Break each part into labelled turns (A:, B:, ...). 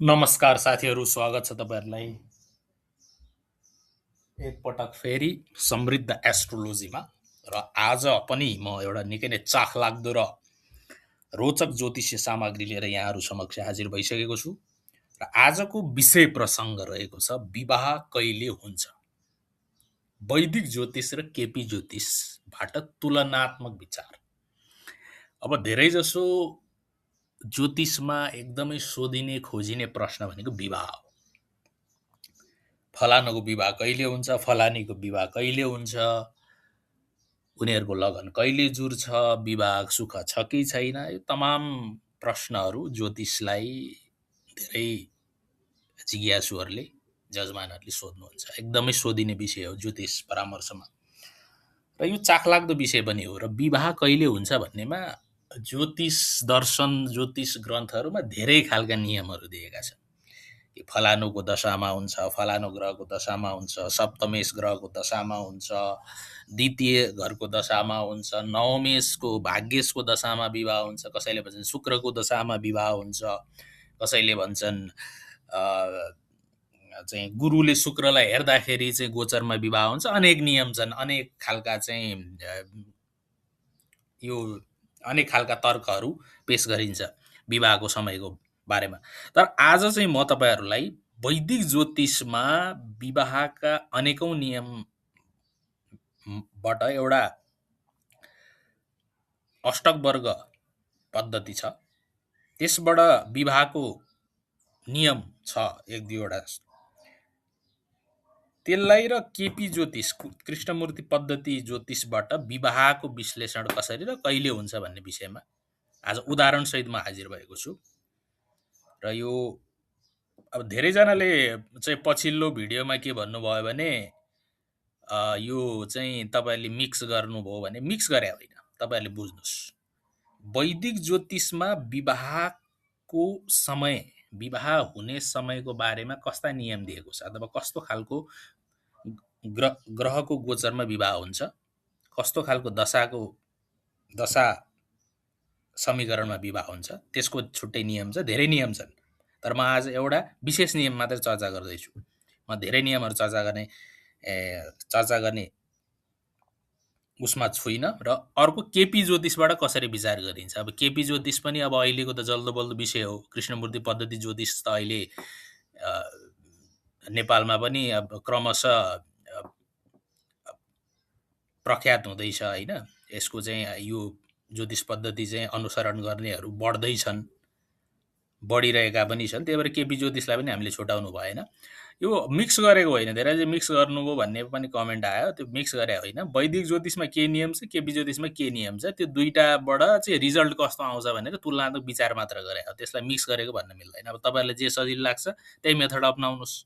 A: नमस्कार साथीहरू, स्वागत छ तपाईँहरूलाई एकपटक फेरि समृद्ध एस्ट्रोलोजीमा। र आज पनि म एउटा निकै नै चाखलाग्दो र रोचक ज्योतिषीय सामग्री लिएर यहाँहरू समक्ष हाजिर भइसकेको छु। र आजको विषय प्रसङ्ग रहेको छ विवाह कहिले हुन्छ। वैदिक ज्योतिष र केपी ज्योतिषबाट तुलनात्मक विचार। अब धेरैजसो ज्योतिषमा एकदमै सोधिने खोजिने प्रश्न भनेको विवाह हो। फलानुको विवाह कहिले हुन्छ, फलानीको विवाह कहिले हुन्छ, उनीहरूको लगन कहिले जुर्छ, विवाह सुख छ कि छैन, यो तमाम प्रश्नहरू ज्योतिषलाई धेरै जिज्ञासुहरूले जजमानहरूले सोध्नुहुन्छ। एकदमै सोधिने विषय हो ज्योतिष परामर्शमा, र यो चाखलाग्दो विषय पनि हो। र विवाह कहिले हुन्छ भन्नेमा ज्योतिष दर्शन, ज्योतिष ग्रन्थहरूमा धेरै खालका नियमहरू दिएका छन् कि फलानुको दशामा हुन्छ, फलानु ग्रहको दशामा हुन्छ, सप्तमेश ग्रहको दशामा हुन्छ, द्वितीय घरको दशामा हुन्छ, नवमेशको भाग्येशको दशामा विवाह हुन्छ, कसैले भन्छन् शुक्रको दशामा विवाह हुन्छ, कसैले भन्छन् चाहिँ गुरुले शुक्रलाई हेर्दाखेरि चाहिँ गोचरमा विवाह हुन्छ। अनेक नियम छन्, अनेक खालका चाहिँ यो अनेक खालका तर्कहरू पेश गरिन्छ विवाहको समयको बारेमा। तर आज चाहिँ म तपाईँहरूलाई वैदिक ज्योतिषमा विवाहका अनेकौं नियमबाट एउटा अष्टक वर्ग पद्धति छ, त्यसबाट विवाहको नियम छ एक दुईवटा, त्यसलाई र केपी ज्योतिष कृष्णमूर्ति पद्धति ज्योतिषबाट विवाहको विश्लेषण कसरी र कहिले हुन्छ भन्ने विषयमा आज उदाहरणसहित म हाजिर भएको छु। र यो अब धेरैजनाले चाहिँ पछिल्लो भिडियोमा के भन्नुभयो भने यो चाहिँ तपाईँले मिक्स गर्नुभयो भने, मिक्स गरे होइन, तपाईँहरूले बुझ्नुहोस्। वैदिक ज्योतिषमा विवाहको समय, विवाह हुने समयको बारेमा कस्ता नियम दिएको छ अथवा कस्तो खालको ग्रहको गोचरमा विवाह हुन्छ, कस्तो खालको दशा समीकरणमा विवाह हुन्छ, त्यसको छुट्टै नियम छ। धेरै नियम छन्, तर म आज एउटा विशेष नियम मात्र चर्चा गर्दैछु। म धेरै नियमहरू चर्चा गर्ने उसमा छुइनँ। र अर्को केपी ज्योतिषबाट कसरी विचार गरिन्छ। अब केपी ज्योतिष पनि अब अहिलेको त जल्दो बल्दो विषय हो। कृष्णमूर्ति पद्धति ज्योतिष त अहिले नेपालमा पनि अब क्रमशः प्रख्यात हुँदैछ होइन। यसको चाहिँ यो ज्योतिष पद्धति चाहिँ अनुसरण गर्नेहरू बढ्दैछन्, बढिरहेका पनि छन्। त्यही भएर केपी ज्योतिषलाई पनि हामीले छुटाउनु भएन। यो मिक्स गरेको होइन, धेरैले मिक्स गर्नुभयो भन्ने पनि कमेन्ट आयो। त्यो मिक्स गरे होइन। वैदिक ज्योतिषमा के नियम छ, केपी ज्योतिषमा के नियम छ, त्यो दुईटाबाट चाहिँ रिजल्ट कस्तो आउँछ भनेर तुलनात्मक विचार मात्र गरे हो। त्यसलाई मिक्स गरेको भन्न मिल्दैन। अब तपाईँहरूलाई जे सजिलो लाग्छ त्यही मेथड अपनाउनुहोस्।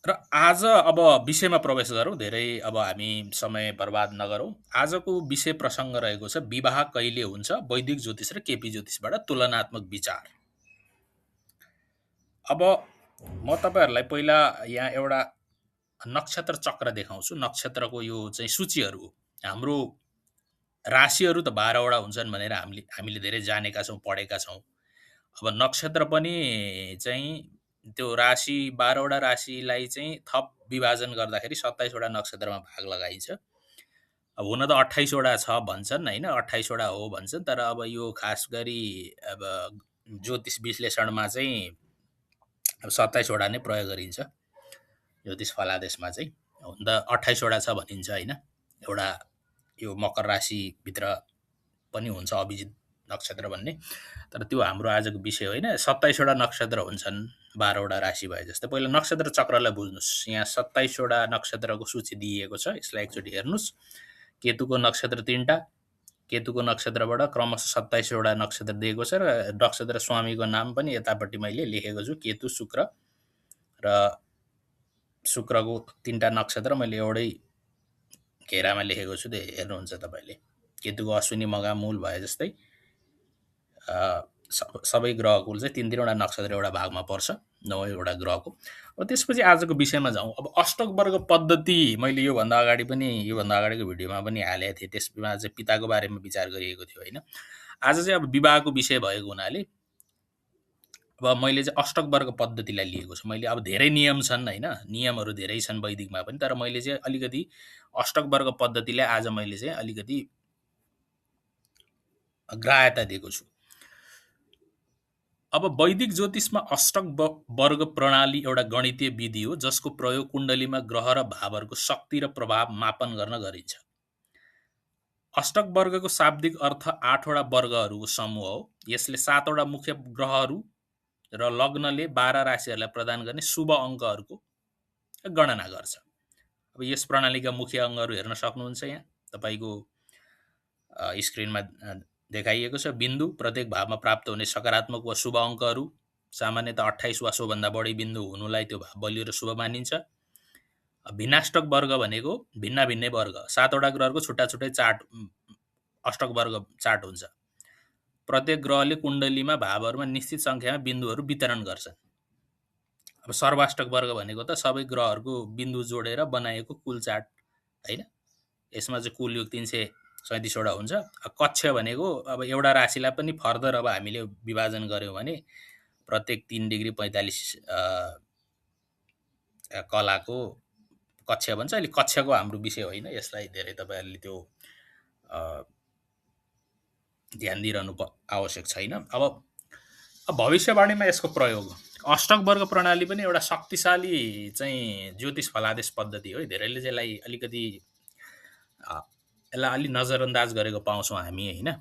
A: र आज अब विषयमा प्रवेश गरौँ, धेरै अब हामी समय बर्बाद नगरौँ। आजको विषय प्रसङ्ग रहेको छ विवाह कहिले हुन्छ, वैदिक ज्योतिष र केपी ज्योतिषबाट तुलनात्मक विचार। अब म तपाईँहरूलाई पहिला यहाँ एउटा नक्षत्र चक्र देखाउँछु। नक्षत्रको यो चाहिँ सूचीहरू हो। हाम्रो राशिहरू त 12वटा हुन्छन् भनेर हामीले धेरै जानेका छौँ, पढेका छौँ। अब नक्षत्र पनि चाहिँ त्यो राशि 12वटा राशिलाई चाहिँ थप विभाजन गर्दाखेरि 27वटा नक्षत्रमा भाग लगाइन्छ। अब हुन त 28वटा छ भन्छन् होइन, 28वटा हो भन्छन्। तर अब यो खास गरी अब ज्योतिष विश्लेषणमा चाहिँ अब 27वटा नै प्रयोग गरिन्छ। ज्योतिष फलादेशमा चाहिँ हुन त 28वटा छ भनिन्छ होइन। एउटा यो मकर राशिभित्र पनि हुन्छ अभिजित नक्षत्र भन्ने, तर त्यो हाम्रो आजको विषय होइन। 27वटा नक्षत्र हुन्छन् 12वटा राशि भए जस्तै। पहिला नक्षत्र चक्रलाई बुझ्नुहोस्। यहाँ 27वटा नक्षत्रको सूची दिइएको छ, यसलाई एकचोटि हेर्नुहोस्। केतुको नक्षत्र 3टा, केतुको नक्षत्रबाट क्रमशः 27वटा नक्षत्र दिएको छ। र नक्षत्र स्वामीको नाम पनि यतापट्टि मैले लेखेको छु, केतु, शुक्र। र शुक्रको 3टा नक्षत्र मैले एउटै घेरामा लेखेको छु, त्यो हेर्नुहुन्छ तपाईँले। केतुको अश्विनी, मघा, मूल भए जस्तै सबै ग्रहकुल चाहिँ 3-3वटा नक्षत्र एउटा भागमा पर्छ, 9वटा ग्रहको। अब त्यसपछि आजको विषयमा जाउँ। अब अष्टक वर्ग पद्धति मैले योभन्दा अगाडिको भिडियोमा पनि हालेको थिएँ। त्यसमा चाहिँ पिताको बारेमा विचार गरिएको थियो होइन। आज चाहिँ अब विवाहको विषय भएको हुनाले अब मैले चाहिँ अष्टक वर्ग पद्धतिलाई लिएको छु। मैले अब धेरै नियम छन् होइन, नियमहरू धेरै छन् वैदिकमा पनि, तर मैले चाहिँ अलिकति अष्टक वर्ग पद्धतिलाई आज मैले चाहिँ अलिकति ग्राह्यता दिएको छु। अब वैदिक ज्योतिषमा अष्टक वर्ग प्रणाली एउटा गणितीय विधि हो जसको प्रयोग कुण्डलीमा ग्रह र भावहरूको शक्ति र प्रभाव मापन गर्न गरिन्छ। अष्टक वर्गको शाब्दिक अर्थ 8वटा वर्गहरूको समूह हो। यसले 7वटा मुख्य ग्रहहरू र लग्नले 12 राशिहरूलाई प्रदान गर्ने शुभ अङ्कहरूको गणना गर्छ। अब यस प्रणालीका मुख्य अङ्गहरू हेर्न सक्नुहुन्छ। यहाँ तपाईँको स्क्रिनमा देखाइएको छ। बिन्दु, प्रत्येक भावमा प्राप्त हुने सकारात्मक वा शुभ अङ्कहरू, सामान्यतः 28 वा सोभन्दा बढी बिन्दु हुनुलाई त्यो भाव बलियो र शुभ मानिन्छ। भिन्नाष्टक वर्ग भनेको भिन्न भिन्नै वर्ग, 7वटा ग्रहको छुट्टा छुट्टै चार्ट, अष्टक वर्ग चार्ट हुन्छ। प्रत्येक ग्रहले कुण्डलीमा भावहरूमा निश्चित सङ्ख्यामा बिन्दुहरू वितरण गर्छन्। अब सर्वाष्टक वर्ग भनेको त सबै ग्रहहरूको बिन्दु जोडेर बनाएको कुल चार्ट होइन। यसमा चाहिँ कुल योग 337वटा हुन्छ। कक्ष भनेको अब एउटा राशिलाई पनि फर्दर अब हामीले विभाजन गऱ्यौँ भने प्रत्येक 3 डिग्री 45 कलाको कक्ष भन्छ। अहिले कक्षको हाम्रो विषय होइन, यसलाई धेरै तपाईँहरूले त्यो ध्यान दिइरहनु आवश्यक छैन। अब भविष्यवाणीमा यसको प्रयोग, अष्टक वर्ग प्रणाली पनि एउटा शक्तिशाली चाहिँ ज्योतिष फलादेश पद्धति हो। धेरैले चाहिँ यसलाई अलिकति यसलाई अलि नजरअन्दाज गरेको पाउँछौँ हामी होइन,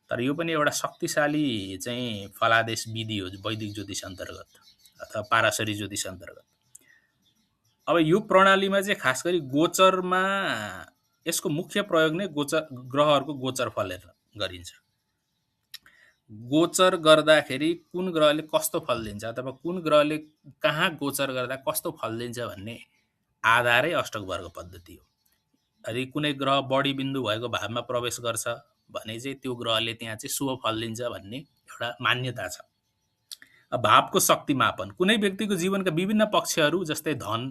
A: तर यो पनि एउटा शक्तिशाली चाहिँ फलादेश विधि हो वैदिक ज्योतिष अन्तर्गत अथवा पाराशरी ज्योतिष अन्तर्गत। अब यो प्रणालीमा चाहिँ खास गरी गोचरमा यसको मुख्य प्रयोग नै गोचर, ग्रहहरूको गोचर फल हेर्न गरिन्छ। गोचर गर्दाखेरि कुन ग्रहले कस्तो फल दिन्छ अथवा कुन ग्रहले कहाँ गोचर गर्दा कस्तो फल दिन्छ भन्ने आधारै अष्टक वर्ग पद्धति हो। यदि कुनै ग्रह बढी बिन्दु भएको भावमा प्रवेश गर्छ भने चाहिँ त्यो ग्रहले त्यहाँ चाहिँ शुभ फल दिन्छ भन्ने एउटा मान्यता छ। भावको शक्ति मापन, कुनै व्यक्तिको जीवनका विभिन्न पक्षहरू जस्तै धन,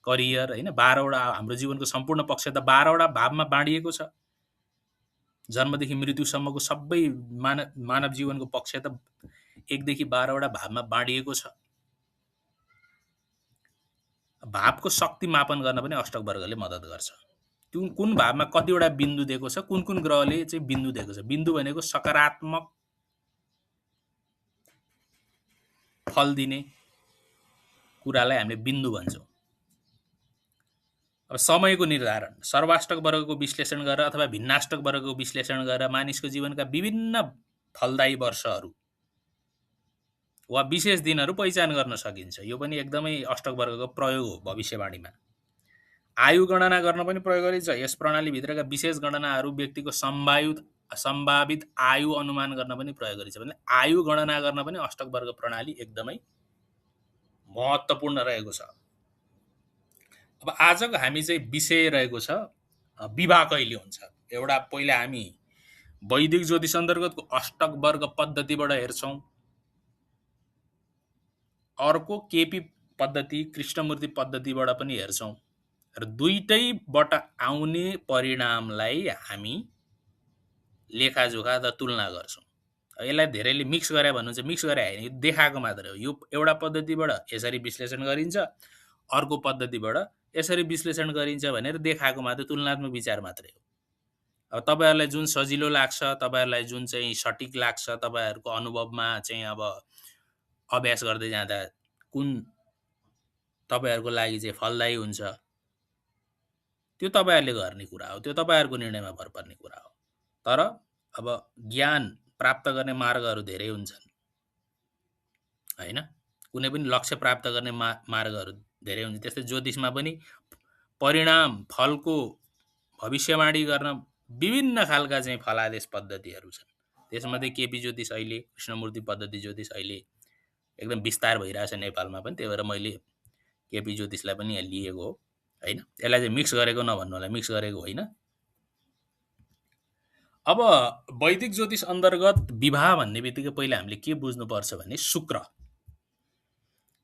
A: करियर होइन, 12वटा हाम्रो जीवनको सम्पूर्ण पक्ष त 12वटा भावमा बाँडिएको छ। जन्मदेखि मृत्युसम्मको सबै मानव जीवनको पक्ष त 1 देखि 12वटा भावमा बाँडिएको छ। भावको शक्ति मापन गर्न पनि अष्टक वर्गले मद्दत गर्छ। कुन भावमा कतिवटा बिन्दु दिएको छ, कुन कुन ग्रहले चाहिँ बिन्दु दिएको छ। बिन्दु भनेको सकारात्मक फल दिने कुरालाई हामीले बिन्दु भन्छौँ। अब समयको निर्धारण, सर्वाष्टक वर्गको विश्लेषण गरेर अथवा भिन्नाष्टक वर्गको विश्लेषण गरेर मानिसको जीवनका विभिन्न फलदायी वर्षहरू वा विशेष दिनहरू पहिचान गर्न सकिन्छ। यो पनि एकदमै अष्टक वर्गको प्रयोग हो भविष्यवाणीमा। आयु गणना गर्न पनि प्रयोग गरिन्छ। यस प्रणालीभित्रका विशेष गणनाहरू व्यक्तिको सम्भावित आयु अनुमान गर्न पनि प्रयोग गरिन्छ। भने आयु गणना गर्न पनि अष्टक वर्ग प्रणाली एकदमै महत्त्वपूर्ण रहेको छ। अब आजको हामी चाहिँ विषय रहेको छ विवाह कहिले हुन्छ। एउटा पहिला हामी वैदिक ज्योतिष अन्तर्गतको अष्टक वर्ग पद्धतिबाट हेर्छौँ, अर्को केपी पद्धति कृष्णमूर्ति पद्धतिबाट पनि हेर्छौँ र दुईटैबाट आउने परिणामलाई हामी लेखाजोखा र तुलना गर्छौँ। यसलाई धेरैले मिक्स गरे भन्नुहुन्छ, मिक्स गरे होइन, यो देखाएको मात्रै हो। यो एउटा पद्धतिबाट यसरी विश्लेषण गरिन्छ, अर्को पद्धतिबाट यसरी विश्लेषण गरिन्छ भनेर देखाएको मात्रै तुलनात्मक विचार मात्रै हो। अब तपाईँहरूलाई जुन सजिलो लाग्छ, तपाईँहरूलाई जुन चाहिँ सटिक लाग्छ, तपाईँहरूको अनुभवमा चाहिँ अब अभ्यास गर्दै जाँदा कुन तपाईँहरूको लागि चाहिँ फलदायी हुन्छ त्यो तपाईँहरूले गर्ने कुरा हो, त्यो तपाईँहरूको निर्णयमा भर पर्ने कुरा हो। तर अब ज्ञान प्राप्त गर्ने मार्गहरू धेरै हुन्छन् होइन, कुनै पनि लक्ष्य प्राप्त गर्ने मार्गहरू धेरै हुन्छ। त्यस्तै ज्योतिषमा पनि परिणाम फलको भविष्यवाणी गर्न विभिन्न खालका चाहिँ फलादेश पद्धतिहरू छन्। त्यसमध्ये केपी ज्योतिष अहिले, कृष्णमूर्ति पद्धति ज्योतिष अहिले एकदम विस्तार भइरहेछ नेपालमा पनि। त्यही भएर मैले केपी ज्योतिषलाई पनि यहाँ लिएको हो होइन। यसलाई चाहिँ मिक्स गरेको नभन्नु होला, मिक्स गरेको होइन। अब वैदिक ज्योतिष अन्तर्गत विवाह भन्ने बित्तिकै पहिला हामीले के बुझ्नुपर्छ भने शुक्र,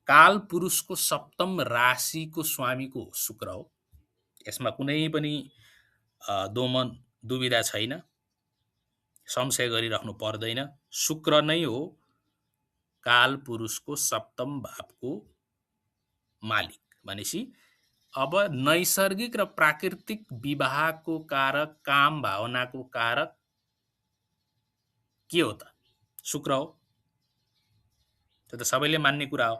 A: काल पुरुषको सप्तम राशिको स्वामीको शुक्र हो। यसमा कुनै पनि दोमन दुविधा छैन। संशय गरिराख्नु पर्दैन। शुक्र नै हो काल पुरुषको सप्तम भावको मालिक। भनेपछि अब नैसर्गिक र प्राकृतिक विवाहको कारक, काम भावनाको कारक के हो त? शुक्र हो। त्यो त सबैले मान्ने कुरा हो।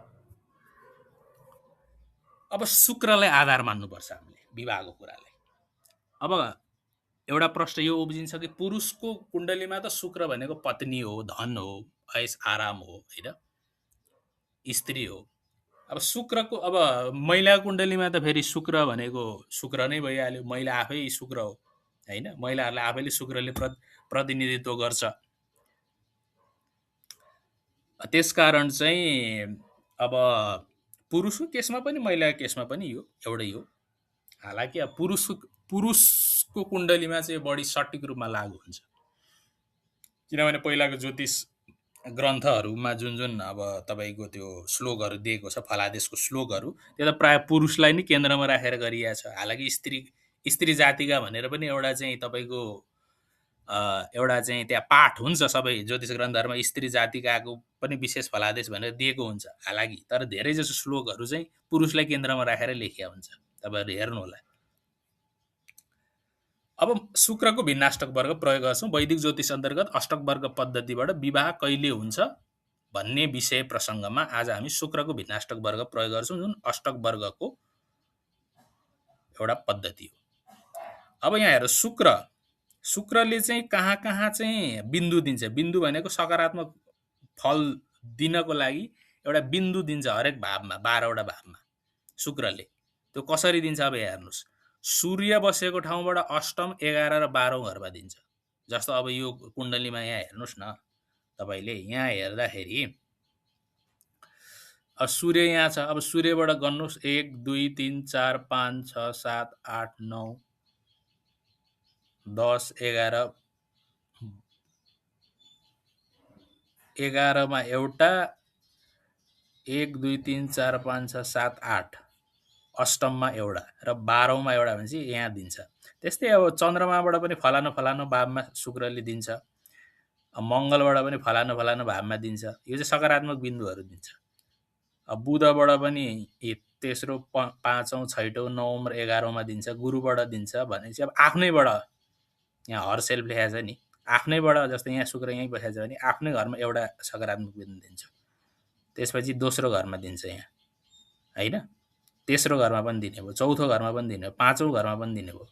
A: अब शुक्रलाई आधार मान्नुपर्छ हामीले विवाहको कुरालाई। अब एउटा प्रश्न यो उब्जिन्छ कि पुरुषको कुण्डलीमा त शुक्र भनेको पत्नी हो, धन हो, ऐश आराम हो, होइन, स्त्री हो। अब शुक्रको, अब महिलाको कुण्डलीमा त फेरि शुक्र भनेको शुक्र नै भइहाल्यो, महिला आफै शुक्र हो, होइन। महिलाहरूलाई आफैले शुक्रले प्रतिनिधित्व गर्छ। त्यसकारण चाहिँ अब पुरुषको केसमा पनि महिलाको केसमा पनि यो एउटै हो। हालाकि अब पुरुषको कुण्डलीमा चाहिँ बढी सटिक रूपमा लागु हुन्छ, किनभने पहिलाको ज्योतिष ग्रन्थहरूमा जुन जुन अब तपाईँको त्यो श्लोकहरू दिएको छ, फलादेशको श्लोकहरू, त्यो त प्रायः पुरुषलाई नै केन्द्रमा राखेर गरिएको छ। हालाकि स्त्री जातिका भनेर पनि एउटा चाहिँ तपाईँको एउटा चाहिँ त्यहाँ पाठ हुन्छ सबै ज्योतिष ग्रन्थहरूमा, स्त्री जातिकाको पनि विशेष फलादेश भनेर दिएको हुन्छ। हालाकि तर धेरै जसो श्लोकहरू चाहिँ पुरुषलाई केन्द्रमा राखेर लेखिया हुन्छ, तपाईँहरू हेर्नु होला। अब शुक्रको भिन्नाष्टक वर्ग प्रयोग गर्छौँ। वैदिक ज्योतिष अन्तर्गत अष्टक वर्ग पद्धतिबाट विवाह कहिले हुन्छ भन्ने विषय प्रसङ्गमा आज हामी शुक्रको भिन्नाष्टक वर्ग प्रयोग गर्छौँ, जुन अष्टक वर्गको एउटा पद्धति हो। अब यहाँ हेर, शुक्रले चाहिँ कहाँ कहाँ चाहिँ बिन्दु दिन्छ। बिन्दु भनेको सकारात्मक फल दिनको लागि एउटा बिन्दु दिन्छ हरेक भावमा, 12वटा भावमा शुक्रले। त्यो कसरी दिन्छ अब हेर्नुहोस्। सूर्य बसेको ठाउँबाट अष्टम, 11 र 12औँ घरमा दिन्छ। जस्तो अब यो कुण्डलीमा यहाँ हेर्नुहोस् न, तपाईँले यहाँ हेर्दाखेरि अब सूर्य यहाँ छ। अब सूर्यबाट गर्नुहोस् 1 2 3 4 5 6 7 8 9 10 11 11मा एउटा, 1 2 3 4 5 6 7 8 अष्टममा एउटा र 12औँमा एउटा भनेपछि यहाँ दिन्छ। त्यस्तै अब चन्द्रमाबाट पनि फलानु फलानु भावमा शुक्रले दिन्छ, मङ्गलबाट पनि फलानु फलानु भावमा दिन्छ। यो चाहिँ सकारात्मक बिन्दुहरू दिन्छ। अब बुधबाट पनि तेस्रो, 5औँ, 6औँ, 9औँ र 11औँमा दिन्छ। गुरुबाट दिन्छ भनेपछि अब आफ्नैबाट, यहाँ हर सेल्फ लेखेको छ नि, आफ्नैबाट, जस्तै यहाँ शुक्र यहीँ बसेको छ भने आफ्नै घरमा एउटा सकारात्मक बिन्दु दिन्छ। त्यसपछि दोस्रो घरमा दिन्छ यहाँ, होइन, तेस्रो घरमा पनि दिने भयो, चौथो घरमा पनि दिने भयो, 5औँ घरमा पनि दिने भयो,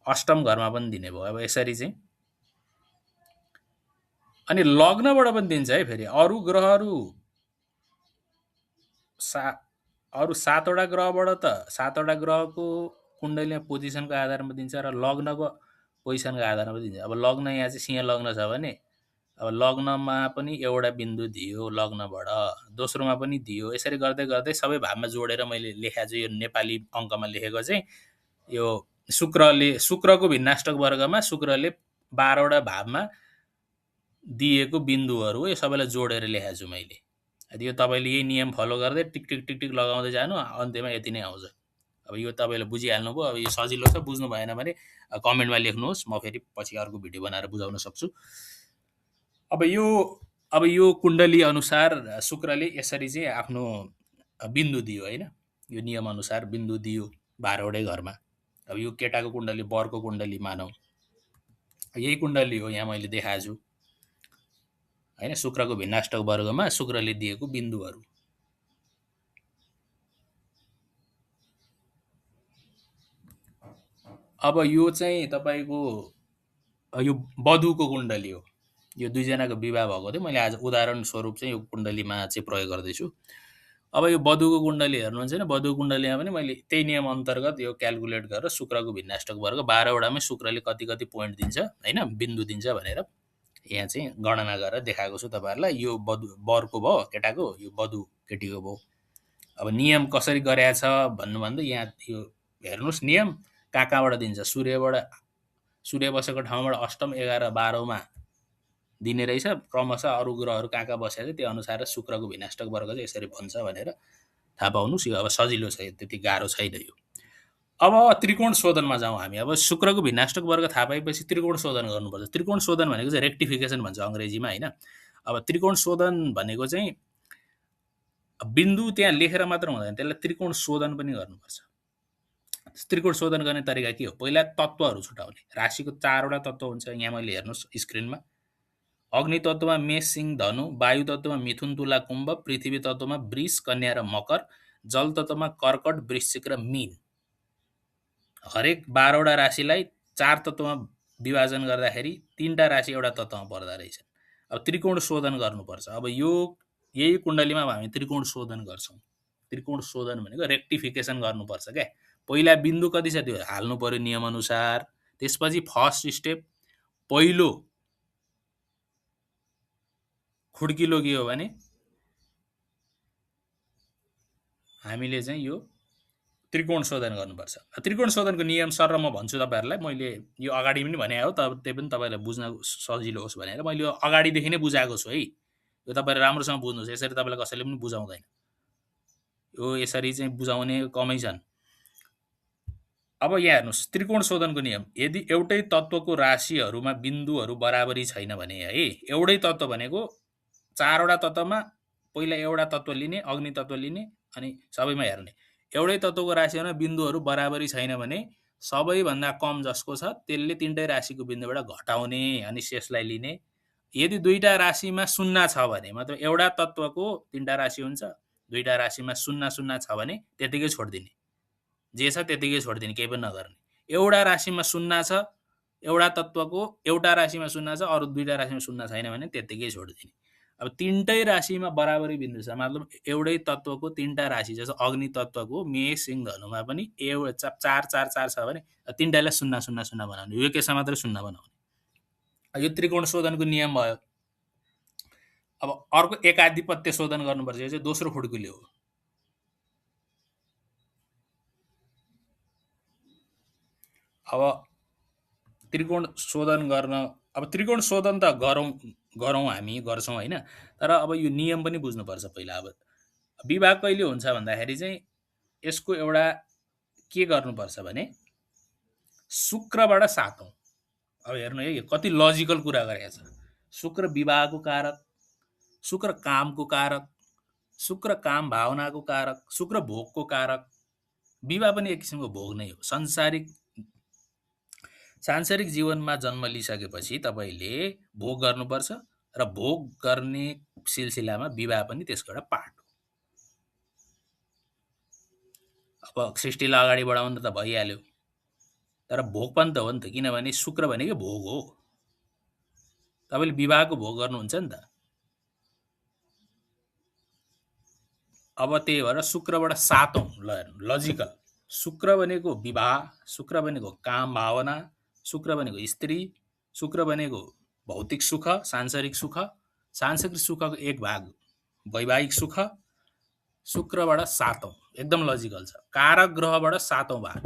A: अष्टम घरमा पनि दिने भयो। अब यसरी चाहिँ अनि लग्नबाट पनि दिन्छ है। फेरि अरू ग्रहहरू अरू 7वटा ग्रहबाट त 7वटा ग्रहको कुण्डलीमा पोजिसनको आधारमा दिन्छ र लग्नको पोजिसनको आधारमा दिन्छ। अब लग्न यहाँ चाहिँ सिंह लग्न छ भने अब लग्नमा पनि एउटा बिन्दु दियो लग्नबाट, दोस्रोमा पनि दियो। यसरी गर्दै गर्दै सबै भावमा जोडेर मैले लेखेको छु। यो नेपाली अङ्कमा लेखेको चाहिँ यो शुक्रको भिन्नाष्टक वर्गमा शुक्रले 12वटा भावमा दिएको बिन्दुहरू हो। यो सबैलाई जोडेर लेखेको छु मैले। यो तपाईँले यही नियम फलो गर्दै टिक टिक टिक टिक लगाउँदै जानु, अन्त्यमा यति नै आउँछ। अब यो तपाईँले बुझिहाल्नु भयो। अब यो सजिलो छ, बुझ्नु भएन भने कमेन्टमा लेख्नुहोस्, म फेरि पछि अर्को भिडियो बनाएर बुझाउन सक्छु। अब यो कुण्डली अनुसार शुक्रले यसरी चाहिँ आफ्नो बिन्दु दियो, होइन। यो नियम अनुसार बिन्दु दियो 12वटै घरमा। अब यो केटाको कुण्डली, वरको कुण्डली मानौँ, यही कुण्डली हो यहाँ मैले देखाएको छु, होइन। शुक्रको भिन्नाष्टक वर्गमा शुक्रले दिएको बिन्दुहरू। अब यो चाहिँ तपाईँको यो वधुको कुण्डली हो। यो दुईजनाको विवाह भएको थियो। मैले आज उदाहरण स्वरूप चाहिँ यो कुण्डलीमा चाहिँ प्रयोग गर्दैछु। अब यो वधुको कुण्डली हेर्नुहुन्छ नि, वधुको कुण्डलीमा पनि मैले त्यही नियम अन्तर्गत यो क्यालकुलेट गरेर शुक्रको भिन्नाष्टक वर्ग 12वटामै शुक्रले कति कति पोइन्ट दिन्छ, होइन, बिन्दु दिन्छ भनेर यहाँ चाहिँ गणना गरेर देखाएको छु तपाईँहरूलाई। यो वधु वरको भयो केटाको, यो वधु केटीको भयो। अब नियम कसरी गरेको छ भन्नुभन्दा यहाँ यो हेर्नुहोस्, नियम कहाँ कहाँबाट दिन्छ। सूर्य बसेको ठाउँबाट अष्टम, 11, 12मा दिने रहेछ। क्रमशः अरू ग्रहहरू कहाँ कहाँ बसेको छ त्यो अनुसार शुक्रको भिन्नाष्टक वर्ग चाहिँ यसरी भन्छ भनेर थाहा पाउनुहोस्। यो अब सजिलो छ, त्यति गाह्रो छैन यो। अब त्रिकोण शोधनमा जाउँ हामी। अब शुक्रको भिन्नाष्टक वर्ग थाहा पाएपछि त्रिकोण शोधन गर्नुपर्छ। त्रिकोण शोधन भनेको चाहिँ रेक्टिफिकेसन भन्छ अङ्ग्रेजीमा होइन। अब त्रिकोण शोधन भनेको चाहिँ बिन्दु त्यहाँ लेखेर मात्र हुँदैन, त्यसलाई त्रिकोण शोधन पनि गर्नुपर्छ। त्रिकोण शोधन गर्ने तरिका के हो? पहिला तत्त्वहरू छुटाउने। राशिको 4वटा तत्त्व हुन्छ, यहाँ मैले हेर्नुहोस् स्क्रिनमा। अग्नि तत्त्वमा मेष सिंह धनु, वायु तत्त्वमा मिथुन तुला कुम्भ, पृथ्वी तत्त्वमा वृष कन्या र मकर, जल तत्त्वमा कर्कट वृश्चिक र मीन। हरेक 12वटा राशिलाई 4 तत्त्वमा विभाजन गर्दाखेरि 3टा राशि एउटा तत्त्वमा पर्दा रहेछन्। अब त्रिकोण शोधन गर्नुपर्छ। अब यही कुण्डलीमा हामी त्रिकोण शोधन गर्छौँ। त्रिकोण शोधन भनेको रेक्टिफिकेसन गर्नुपर्छ क्या। पहिला बिन्दु कति छ त्यो हाल्नु पर्यो नियमअनुसार। त्यसपछि फर्स्ट स्टेप पहिलो खुड्किलो के हो भने हामीले चाहिँ यो त्रिकोण शोधन गर्नुपर्छ। त्रिकोण शोधनको नियम सर म भन्छु तपाईँहरूलाई। मैले यो अगाडि पनि भने हो, त्यही पनि तपाईँलाई बुझ्न सजिलो होस् भनेर मैले यो अगाडिदेखि नै बुझाएको छु है। यो तपाईँले राम्रोसँग बुझ्नुहोस्, यसरी तपाईँलाई कसैले पनि बुझाउँदैन। यो यसरी चाहिँ बुझाउने कमै छन्। अब यहाँ हेर्नुहोस् त्रिकोण शोधनको नियम। यदि एउटै तत्त्वको राशिहरूमा बिन्दुहरू बराबरी छैन भने है, एउटै तत्त्व भनेको 4वटा तत्त्वमा पहिला एउटा तत्त्व लिने, अग्नि तत्त्व लिने अनि सबैमा हेर्ने। एउटै तत्त्वको राशिहरूमा बिन्दुहरू बराबरी छैन भने सबैभन्दा कम जसको छ त्यसले 3टै राशिको बिन्दुबाट घटाउने अनि शेषलाई लिने। यदि 2टा राशिमा 0 छ भने, मतलब एउटा तत्त्वको 3टा राशि हुन्छ, 2टा राशिमा 0 छ भने त्यतिकै छोडिदिने। जे छ त्यतिकै छोडिदिने, केही पनि नगर्ने। एउटा राशिमा 0 छ, एउटा तत्त्वको एउटा राशिमा 0 छ, अरू 2टा राशिमा 0 छैन भने त्यतिकै छोडिदिने। अब 3टै राशिमा बराबरी बिन्दु छ, मतलब एउटै तत्त्वको 3टा राशि जस्तो अग्नि तत्त्वको मेष सिंह धनुमा पनि 4 छ भने 3टालाई 0 बनाउने। यो केसमा मात्रै 0 बनाउने। यो त्रिकोण शोधनको नियम भयो। अब अर्को एकाधिपत्य शोधन गर्नुपर्छ। यो चाहिँ दोस्रो खुड्किलो हो। अब त्रिकोण शोधन गर्न, अब त्रिकोण शोधन त गरौँ हामी गर्छौँ होइन, तर अब यो नियम पनि बुझ्नुपर्छ पहिला। अब विभाग कहिले हुन्छ भन्दाखेरि चाहिँ यसको एउटा के गर्नुपर्छ भने शुक्रबाट 7औँ। अब हेर्नु है, कति लजिकल कुरा गरेको छ। शुक्र विवाहको कारक, शुक्र कामको कारक, शुक्र काम भावनाको कारक, शुक्र भोगको कारक। विवाह पनि एक किसिमको भोग नै हो। सांसारिक जीवनमा जन्म लिइसकेपछि तपाईँले भोग गर्नुपर्छ र भोग गर्ने सिलसिलामा विवाह पनि त्यसको एउटा पार्ट हो। अब सृष्टिलाई अगाडि बढाउनु त भइहाल्यो, तर भोग पनि त हो नि त, किनभने शुक्र भनेको भोग हो। तपाईँले विवाहको भोग गर्नुहुन्छ नि त। अब त्यही भएर शुक्रबाट 7औँ लजिकल। शुक्र भनेको विवाह, शुक्र भनेको काम भावना, शुक्र भनेको स्त्री, शुक्र भनेको भौतिक सुख, सांसारिक सुख, सांसारिक सुखको एक भाग वैवाहिक सुख। शुक्रबाट 7औँ एकदम लजिकल छ। कारक ग्रहबाट 7औँ भाग,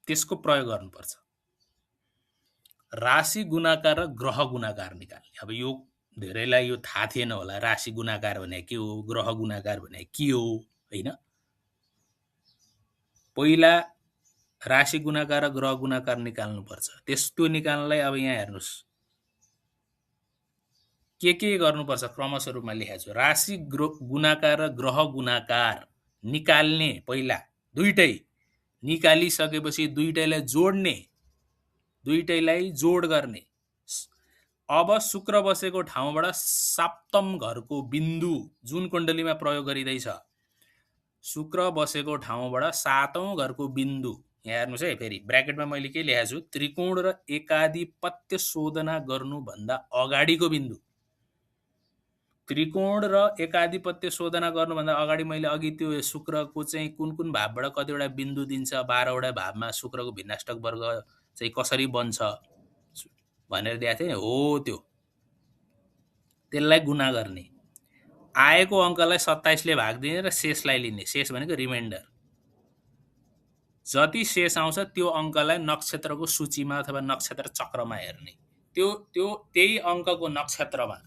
A: त्यसको प्रयोग गर्नुपर्छ। राशि गुणाकार र ग्रह गुणाकार निकाल्ने। अब यो धेरैलाई यो थाहा थिएन होला, राशि गुणाकार भने के हो, ग्रह गुणाकार भने के हो होइन। पहिला राशि गुणाकार र ग्रह गुणाकार निकाल्नुपर्छ। त्यो निकाल्नलाई अब यहाँ हेर्नुहोस् के गर्नुपर्छ क्रमशः रूपमा लेखेको छु। राशि गुणाकार र ग्रह गुणाकार निकाल्ने पहिला दुईटै, निकालिसकेपछि दुईटैलाई जोड्ने, दुईटैलाई जोड गर्ने। अब शुक्र बसेको ठाउँबाट 7औँ घरको बिन्दु जुन कुण्डलीमा प्रयोग गरिँदैछ, शुक्र बसेको ठाउँबाट 7औँ घरको बिन्दु, यहाँ हेर्नुहोस् है, फेरि ब्र्याकेटमा मैले के लेखेको छु, त्रिकोण र एकाधिपत्य शोधना गर्नुभन्दा अगाडिको बिन्दु। त्रिकोण र एकाधिपत्य शोधना गर्नुभन्दा अगाडि मैले अघि त्यो शुक्रको चाहिँ कुन कुन भावबाट कतिवटा बिन्दु दिन्छ, 12वटा भावमा शुक्रको भिन्नाष्टक वर्ग चाहिँ कसरी बन्छ भनेर दिएको थिएँ हो। त्यसलाई गुणा गर्ने, आएको अङ्कलाई 27ले भाग दिने र शेषलाई लिने। शेष भनेको रिमाइन्डर। जति शेष आउँछ त्यो अङ्कलाई नक्षत्रको सूचीमा अथवा नक्षत्र चक्रमा हेर्ने। त्यही अङ्कको नक्षत्रमा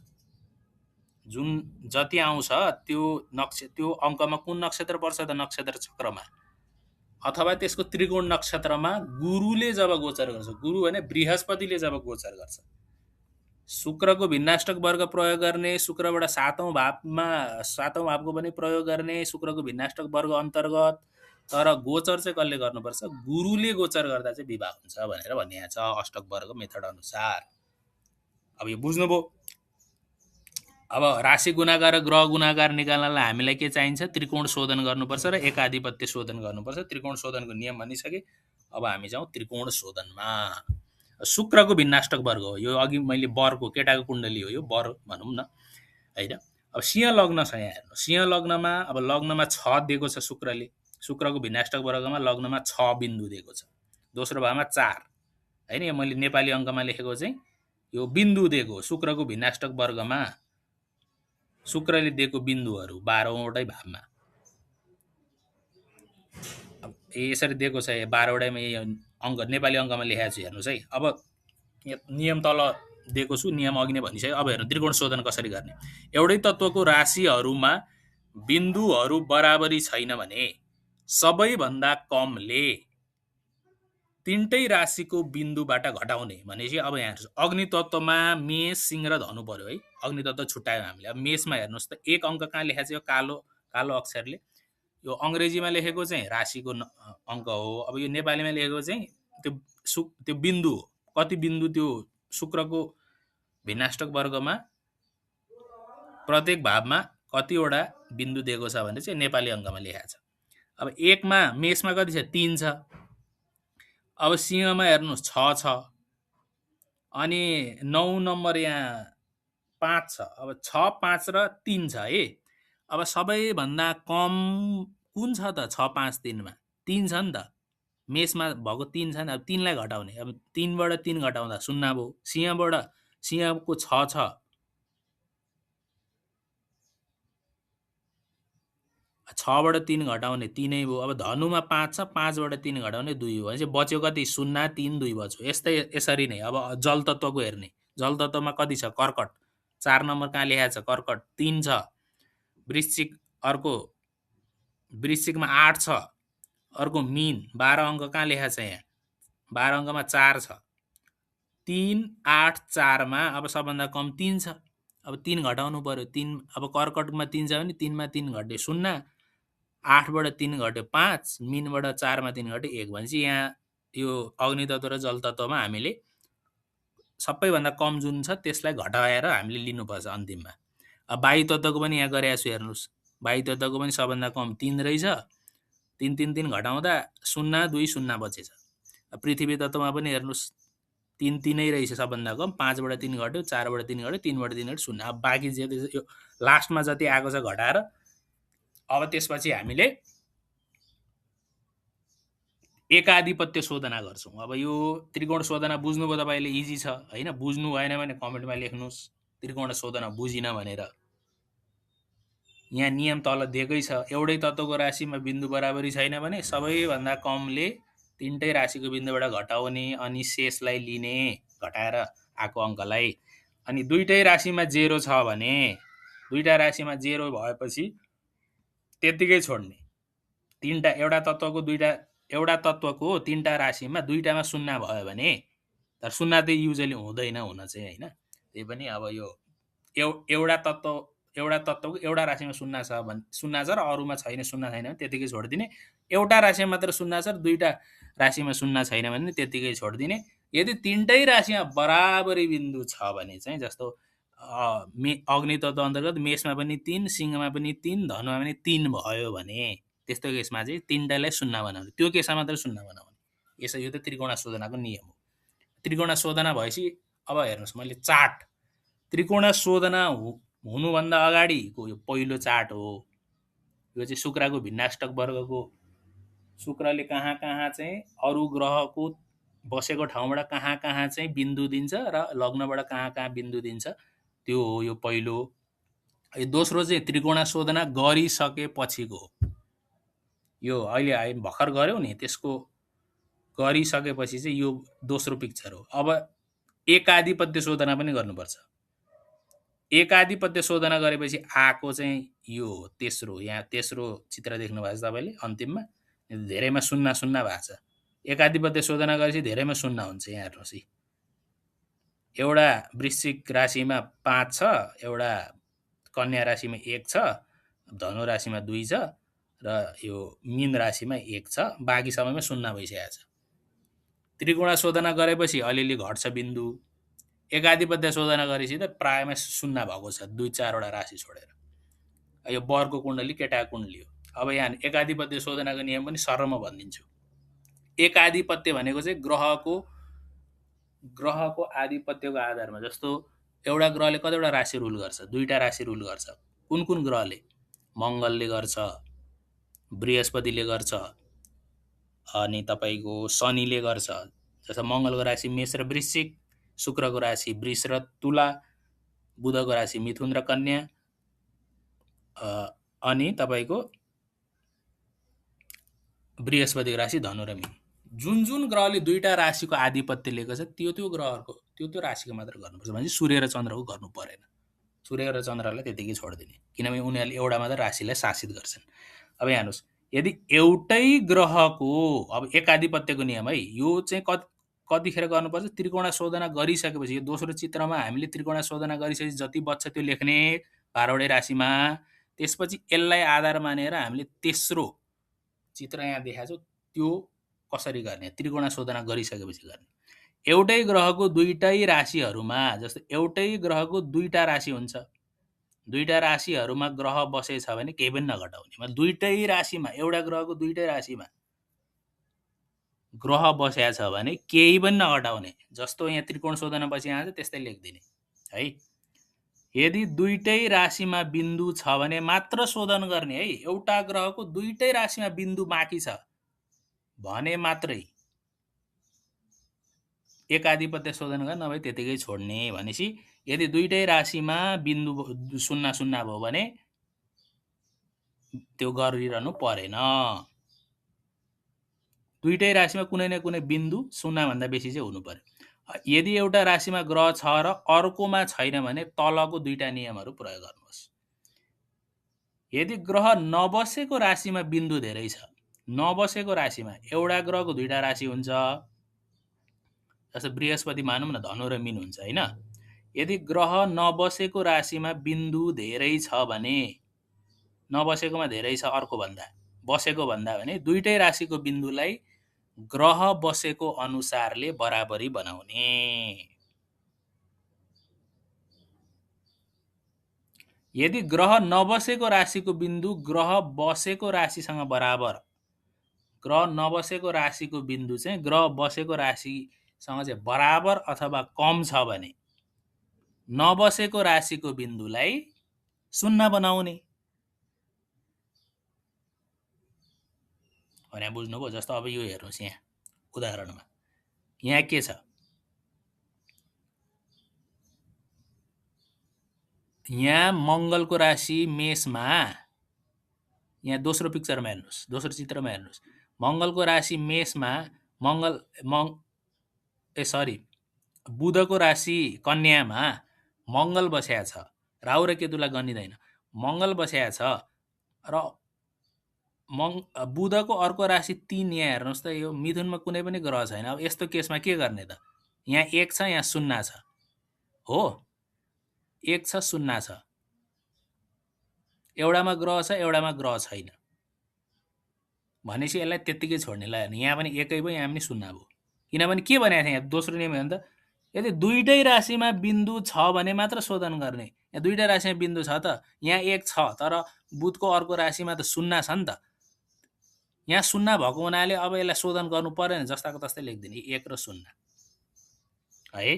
A: जुन जति आउँछ त्यो अङ्कमा कुन नक्षत्र पर्छ त नक्षत्र चक्रमा, अथवा त्यसको त्रिकोण नक्षत्रमा गुरुले जब गोचर गर्छ, गुरु भने बृहस्पतिले जब गोचर गर्छ, शुक्रको भिन्नाष्टक वर्ग प्रयोग गर्ने, शुक्रबाट सातौँ भावको पनि प्रयोग गर्ने, शुक्रको भिन्नाष्टक वर्ग अन्तर्गत। तर गोचर चाहिँ कसले गर्नुपर्छ? गुरुले गोचर गर्दा चाहिँ विवाह हुन्छ भनेर भनिएको छ अष्टक वर्ग मेथड अनुसार। अब यो बुझ्नुभयो। अब राशि गुणाकार र ग्रह गुणाकार निकाल्नलाई हामीलाई के चाहिन्छ? त्रिकोण शोधन गर्नुपर्छ र एकाधिपत्य शोधन गर्नुपर्छ। त्रिकोण शोधनको नियम भनिसके। अब हामी जाउँ त्रिकोण शोधनमा। शुक्रको भिन्नाष्टक वर्ग हो यो। अघि मैले वरको केटाको कुण्डली हो यो, वर भनौँ न होइन। अब सिंह लग्न छ यहाँ हेर्नु। सिंह लग्नमा अब लग्नमा 6 दिएको छ शुक्रले। शुक्रको भिन्नाष्टक वर्गमा लग्नमा 6 बिन्दु दिएको छ। दोस्रो भावमा 4 होइन। यो मैले नेपाली अङ्कमा लेखेको चाहिँ यो बिन्दु दिएको। शुक्रको भिन्नाष्टक वर्गमा शुक्रले दिएको बिन्दुहरू 12वटै भावमा यसरी दिएको छ। 12वटैमा अङ्क नेपाली अङ्कमा लेखेको छु हेर्नुहोस् है। अब नियम तल दिएको छु, नियम अघि नै भनिसक्यो। अब हेर्नु त्रिकोण शोधन कसरी गर्ने। एउटै तत्त्वको राशिहरूमा बिन्दुहरू बराबरी छैन भने सबैभन्दा कमले तिनटै राशिको बिन्दुबाट घटाउने भनेपछि अब यहाँ हेर्नुहोस्, अग्नि तत्त्वमा मेष, सिंह र धनु पर्यो है। अग्नि तत्त्व छुट्यायो हामीले। अब मेषमा हेर्नुहोस् त एक अङ्क कहाँ लेखेको छ? यो कालो कालो अक्षरले। यो अङ्ग्रेजीमा लेखेको चाहिँ राशिको अङ्क हो। अब यो नेपालीमा लेखेको चाहिँ त्यो बिन्दु हो। कति बिन्दु त्यो शुक्रको भिन्नाष्टक वर्गमा प्रत्येक भावमा कतिवटा बिन्दु दिएको छ भने चाहिँ नेपाली अङ्कमा लेखेको छ। अब एकमा मेषमा कति छ? 3 छ। अब सिंहमा हेर्नुहोस् 6 छ। अनि 9 नम्बर यहाँ 5 छ। अब 6, 5 र 3 छ है। अब सबैभन्दा कम कुन छ त? 6, 5, 3मा 3 छ नि त। मेषमा भएको 3 छ नि। अब 3लाई घटाउने। अब 3बाट 3 घटाउँदा 0 भयो। सिंहको 6 छ। 6बाट 3 घटाउने 3 नै भयो। अब धनुमा 5 छ। 5बाट 3 घटाउने 2 हो। भनेपछि बच्यो कति? 0, 3, 2 बच्यो। यसरी नै। अब जल तत्त्वको हेर्ने। जल तत्त्वमा कति छ? कर्कट 4 नम्बर कहाँ लेखेको छ? कर्कट 3 छ। वृश्चिकमा 8 छ। अर्को मीन 12 अङ्क कहाँ लेखेको छ? यहाँ 12 अङ्कमा 4 छ। 3, 8, 4मा अब सबभन्दा कम 3 छ। अब 3 घटाउनु पर्यो। 3 अब कर्कटमा 3 छ भने 3मा 3 घट्यो 0, 8बाट 3 घट्यो 5, मीनबाट 4मा 3 घट्यो 1। भनेपछि यहाँ यो अग्नि तत्त्व र जल तत्त्वमा हामीले सबैभन्दा कम जुन छ त्यसलाई घटाएर हामीले लिनुपर्छ अन्तिममा। अब वायु तत्त्वको पनि यहाँ गरेको छु हेर्नुहोस्। वायु तत्त्वको पनि सबभन्दा कम 3 रहेछ। 3, 3, 3 घटाउँदा 0, 2, 0 बचेछ। पृथ्वी तत्त्वमा पनि हेर्नुहोस् 3, 3 नै रहेछ सबभन्दा कम। 5बाट 3 घट्यो, 4बाट 3 घट्यो, 3बाट 3 घट्यो 0। अब बाँकी यो लास्टमा जति आएको छ घटाएर अब त्यसपछि हामीले एकाधिपत्य शोधना गर्छौँ। अब यो त्रिकोण शोधना बुझ्नुभयो तपाईँले? इजी छ होइन। बुझ्नु भएन भने कमेन्टमा लेख्नुहोस् त्रिकोण शोधना बुझिन भनेर। यहाँ नियम तल दिएकै छ। एउटै तत्त्वको राशिमा बिन्दु बराबरी छैन भने सबैभन्दा कमले तिनटै राशिको बिन्दुबाट घटाउने अनि शेषलाई लिने, घटाएर आएको अङ्कलाई। अनि दुईटै राशिमा 0 छ भने, दुईटा राशिमा 0 भएपछि त्यतिकै छोड्ने। एउटा तत्त्वको तीनटा राशिमा दुईटामा 0 भयो भने, तर 0 त युजली हुँदैन हुन चाहिँ होइन। त्यही पनि अब यो एउटा तत्त्वको एउटा राशिमा 0 छ भने 0 छ र अरूमा छैन, 0 छैन भने त्यतिकै छोडिदिने। एउटा राशिमा मात्र 0 छ र दुईटा राशिमा 0 छैन भने त्यतिकै छोडिदिने। यदि तिनटै राशिमा बराबरी बिन्दु छ भने चाहिँ, जस्तो अग्नि तत्त्व अन्तर्गत मेषमा पनि 3, सिंहमा पनि 3, धनुमा पनि 3 भयो भने त्यस्तो केसमा चाहिँ तिनटालाई 0 बनाउने। त्यो केसमा मात्र 0 बनाउने। यो त त्रिकोण शोधनाको नियम हो। त्रिकोण शोधना भएपछि अब हेर्नुहोस्, मैले चार्ट त्रिकोण शोधना हुनुभन्दा अगाडिको यो पहिलो चार्ट हो। यो चाहिँ शुक्रको भिन्नाष्टक वर्गको, शुक्रले कहाँ कहाँ चाहिँ अरू ग्रहको बसेको ठाउँबाट कहाँ कहाँ चाहिँ बिन्दु दिन्छ र लग्नबाट कहाँ कहाँ बिन्दु दिन्छ, त्यो हो यो पहिलो। यो दोस्रो चाहिँ त्रिकोण शोधना गरिसकेपछिको, यो अहिले हामी भर्खर गऱ्यौँ नि, त्यसको गरिसकेपछि चाहिँ यो दोस्रो पिक्चर हो। अब एकाधिपत्य शोधना पनि गर्नुपर्छ। एकाधिपत्य शोधना गरेपछि आएको चाहिँ यो हो तेस्रो। यहाँ तेस्रो चित्र देख्नु भएको छ तपाईँले अन्तिममा। धेरैमा शून्य शून्य भएको छ। एकाधिपत्य शोधना गरेपछि धेरैमा शून्य हुन्छ। यहाँ हेर्नुहोस् है, एउटा वृश्चिक राशिमा 5 छ, एउटा कन्या राशिमा 1 छ, धनु राशिमा 2 छ र यो मीन राशिमा 1 छ। बाँकी सबैमा शून्य भइसकेको छ। त्रिकोण शोधना गरेपछि अलिअलि घट्छ बिन्दु। एकाधिपत्य शोधना गरेपछि त प्रायमा शून्य भएको छ 2-4 वटा राशि छोडेर। यो वरको कुण्डली केटाको कुण्डली हो। अब यहाँ एकाधिपत्य शोधनाको नियम पनि सरल म भनिदिन्छु। एकाधिपत्य भनेको चाहिँ ग्रहको आधिपत्यको आधारमा, जस्तो एउटा ग्रहले कतिवटा राशि रुल गर्छ? 2टा राशि रुल गर्छ। कुन कुन ग्रहले? मङ्गलले गर्छ, बृहस्पतिले गर्छ, अनि तपाईँको शनिले गर्छ। जस्तो मङ्गलको राशि मेष र वृश्चिक, शुक्रको राशि वृष र तुला, बुधको राशि मिथुन र कन्या, अनि तपाईँको बृहस्पतिको राशि धनु र मीन। जुन जुन ग्रहले 2टा राशिको आधिपत्य लिएको छ त्यो ग्रहहरूको त्यो राशिको मात्र गर्नुपर्छ। भने सूर्य र चन्द्रको गर्नु परेन। सूर्य र चन्द्रलाई त्यतिकै छोडिदिने, किनभने उनीहरूले एउटा मात्र राशिलाई शासित गर्छन्। अब यहाँ हेर्नुहोस्, यदि एउटै ग्रहको, अब एकाधिपत्यको नियम है, यो चाहिँ कतिखेर गर्नुपर्छ? त्रिकोण शोधना गरिसकेपछि। यो दोस्रो चित्रमा हामीले त्रिकोण शोधना गरिसकेपछि जति बच्छ त्यो लेख्ने 12वटै राशिमा। त्यसपछि यसलाई आधार मानेर हामीले तेस्रो चित्र यहाँ देखाएको छु त्यो कसरी गर्ने? त्रिकोण शोधना गरिसकेपछि गर्ने। एउटै ग्रहको 2टै राशिहरूमा, जस्तो एउटै ग्रहको 2टा राशि हुन्छ, 2टा राशिहरूमा ग्रह बसेछ भने केही पनि नघटाउने। 2टै राशिमा, एउटा ग्रहको 2टै राशिमा ग्रह बसेको छ भने केही पनि नघटाउने। जस्तो यहाँ त्रिकोण शोधना बसी आउँछ त्यस्तै लेखिदिने है। यदि 2टै राशिमा बिन्दु छ भने मात्र शोधन गर्ने है। एउटा ग्रहको 2टै राशिमा बिन्दु बाँकी छ भने मात्रै एकाधिपत्य शोधन गर्ने, नभए त्यतिकै छोड्ने। भनेपछि यदि 2टै राशिमा बिन्दु 0-0 भयो भने त्यो गरिरहनु परेन। 2टै राशिमा कुनै न कुनै बिन्दु 0 भन्दा बेसी चाहिँ हुनु पर्यो। यदि एउटा राशिमा ग्रह छ र अर्कोमा छैन भने तलको 2टा नियमहरू प्रयोग गर्नुहोस्। यदि ग्रह नबसेको राशिमा बिन्दु धेरै छ, नबसेको राशिमा एउटा ग्रहको 2टा राशि हुन्छ, जस्तो बृहस्पति मानौँ न, धनु र मीन हुन्छ हैन। यदि ग्रह नबसेको राशिमा बिन्दु धेरै छ भने, नबसेकोमा धेरै छ अर्को भन्दा, बसेको भन्दा भने 2टै राशिको बिन्दुलाई ग्रह बसेको अनुसारले बराबरी बनाउने। यदि ग्रह नबसेको राशिको बिन्दु ग्रह बसेको राशिसँग बराबर, ग्रह नबसेको राशिको बिन्दु चाहिँ ग्रह बसेको राशिसँग चाहिँ बराबर अथवा कम छ भने नबसेको राशिको बिन्दुलाई 0 बनाउने भने बुझ्नुभयो। जस्तो अब यो हेर्नुहोस्, यहाँ उदाहरणमा यहाँ के छ? यहाँ मङ्गलको राशि मेषमा, यहाँ दोस्रो पिक्चरमा हेर्नुहोस्, दोस्रो चित्रमा हेर्नुहोस्, मङ्गलको राशि मेषमा, बुधको राशि कन्यामा मङ्गल बसेको छ। राहु र केतुलाई गनिँदैन, मङ्गल बसेको छ। र बुधको अर्को राशि 3, यहाँ हेर्नुहोस् त, यो मिथुनमा कुनै पनि ग्रह छैन। अब यस्तो केसमा के गर्ने त? यहाँ 1 छ, यहाँ 0 छ, हो, 1 छ 0 छ, एउटामा ग्रह छ एउटामा ग्रह छैन भनेपछि यसलाई त्यतिकै छोड्ने। ल यहाँ पनि 1 भयो, यहाँ पनि 0 भयो। किनभने के भनेको थिएँ यहाँ दोस्रो नियम हेर्नु त, यदि 2टै राशिमा बिन्दु छ भने मात्र शोधन गर्ने। यहाँ 2टा राशिमा बिन्दु छ त, यहाँ 1 छ, तर बुधको अर्को राशिमा त 0 छ नि त। यहाँ 0 भएको हुनाले अब यसलाई शोधन गर्नु परेन, जस्ताको तस्तै लेखिदिने 1 र 0 है।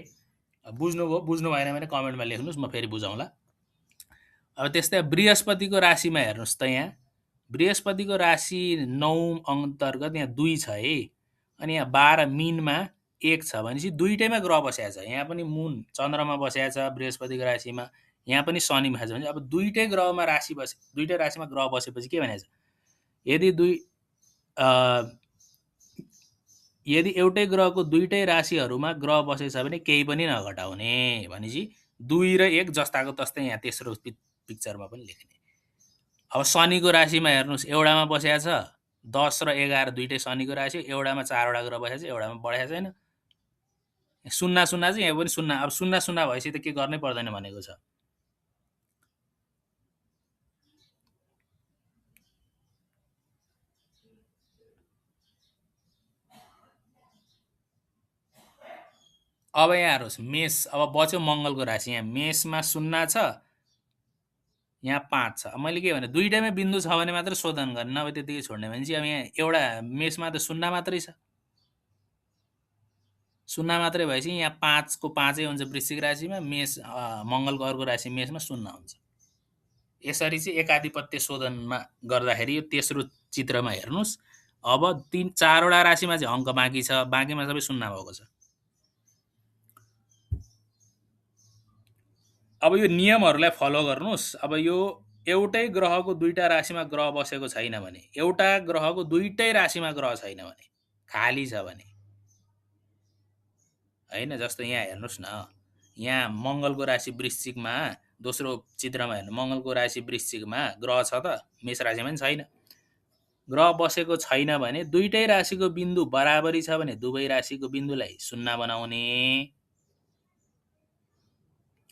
A: बुझ्नुभयो? बुझ्नु भएन भने कमेन्टमा लेख्नुहोस्, म फेरि बुझाउँला। अब त्यस्तै बृहस्पतिको राशिमा हेर्नुहोस् त, यहाँ बृहस्पतिको राशि 9 अन्तर्गत यहाँ 2 छ है, अनि यहाँ 12 मीनमा 1 छ भनेपछि 2टैमा ग्रह बसेको छ। यहाँ पनि मुन चन्द्रमा बसेको छ बृहस्पतिको राशिमा, यहाँ पनि शनि भएको छ भने अब 2टै ग्रहमा राशि बसे, 2टै राशिमा ग्रह बसेपछि के भनेको छ? यदि एउटै ग्रहको 2टै राशिहरूमा ग्रह बसेछ भने केही पनि नघटाउने भनेपछि 2 र 1 जस्ताको तस्तै यहाँ तेस्रो पिक्चरमा पनि लेख्ने। अब शनिको राशिमा हेर्नुहोस्, एउटामा बसेको छ, 10 र 11 दुईटै शनिको राशि, एउटामा 4वटा ग्रह बसेको छ, एउटामा बढेको छैन। सुन्ना सुन्ना चाहिँ यहाँ पनि सुन्ना, अब सुन्ना सुन्ना भएपछि त के गर्नै पर्दैन भनेको छ। अब यहाँ हेर्नुहोस् मेष, अब बच्यो मङ्गलको राशि, यहाँ मेषमा सुन्ना छ, यहाँ 5 छ। अब मैले के भने दुईटैमा बिन्दु छ भने मात्र शोधन गर्ने, नभए त्यतिकै छोड्ने। भने चाहिँ अब यहाँ एउटा मेषमा त सुन्ना मात्रै छ, सुन्ना मात्रै भएपछि यहाँ 5 को 5 हुन्छ वृश्चिक राशिमा, मेष मङ्गलको अर्को राशि मेषमा सुन्ना हुन्छ। यसरी चाहिँ एकाधिपत्य शोधनमा गर्दाखेरि यो तेस्रो चित्रमा हेर्नुहोस्। अब 4वटा राशिमा चाहिँ अङ्क बाँकी छ, बाँकीमा सबै सुन्ना भएको छ। अब यो नियमहरूलाई फलो गर्नुहोस्। अब यो एउटै ग्रहको दुईटा राशिमा ग्रह बसेको छैन भने, एउटा ग्रहको दुईटै राशिमा ग्रह छैन भने, खाली छ भने हैन, जस्तो यहाँ हेर्नुहोस् न, यहाँ मङ्गलको राशि वृश्चिकमा, दोस्रो चित्रमा हेर्नु, मङ्गलको राशि वृश्चिकमा ग्रह छ त, मेष राशिमा पनि छैन। ग्रह बसेको छैन भने दुईटै राशिको बिन्दु बराबरी छ भने दुवै राशिको बिन्दुलाई सुन्ना बनाउने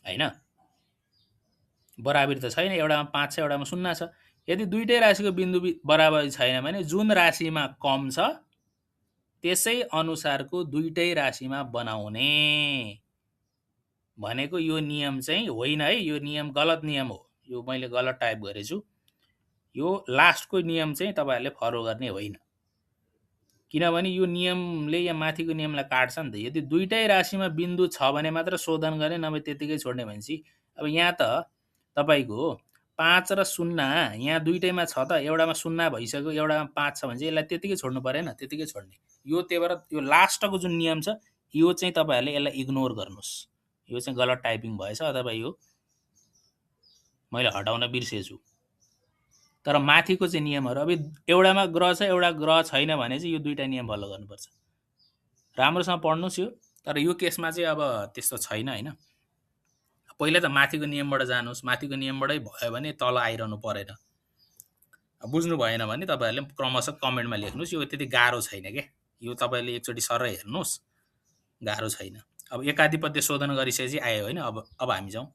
A: हैन। बराबरी त छैन, एउटामा 5 छ, एउटामा सुन्ना छ। यदि दुईटै राशिको बिन्दु बराबरी छैन भने जुन राशिमा कम छ त्यसै अनुसारको दुईटै राशिमा बनाउने भनेको यो नियम चाहिँ होइन है। यो नियम गलत नियम हो, यो मैले गलत टाइप गरेछु। यो लास्टको नियम चाहिँ तपाईहरुले फलो गर्ने होइन, किनभने यो नियमले यहाँ माथिको नियमलाई काट्छ नि त। यदि दुईटै राशिमा बिन्दु छ भने मात्र शोधन गर्ने, नभए त्यतिकै छोड्ने। भनेपछि अब यहाँ त तपाईको 5 र 0 यहाँ दुईटैमा छ त, एउटामा 0 भइसक्यो, एउटामा 5 छ भने चाहिँ यसलाई त्यतिकै छोड्नु परेन, त्यतिकै छोड्ने। यो त्यही भएर यो लास्टको जुन नियम छ यो चाहिँ तपाईहरुले यसलाई इग्नोर गर्नुस्। यो चाहिँ गलत टाइपिङ भएछ, अथवा यो मैले हटाउन बिर्सेछु। तर माथिको चाहिँ नियमहरु, अब एउटामा ग्रह छ एउटा ग्रह छैन भने चाहिँ यो दुईटा नियम फलो गर्नुपर्छ। राम्रोसँग पढ्नुस् यो। तर यो केसमा चाहिँ अब त्यस्तो छैन हैन। पहिला त माथिको नियमबाट जानुस्, माथिको नियमबाटै भयो भने तल आइरहनु परेन। बुझ्नु भएन भने तपाईहरुले क्रमशः कमेन्टमा लेख्नुस्। यो त्यति गाह्रो छैन के, यो तपाईले एकचोटी सर हेर्नुस्, गाह्रो छैन। अब एकाधिपत्य शोधन गरिसकेपछि आयो हैन। अब हामी जाउँ।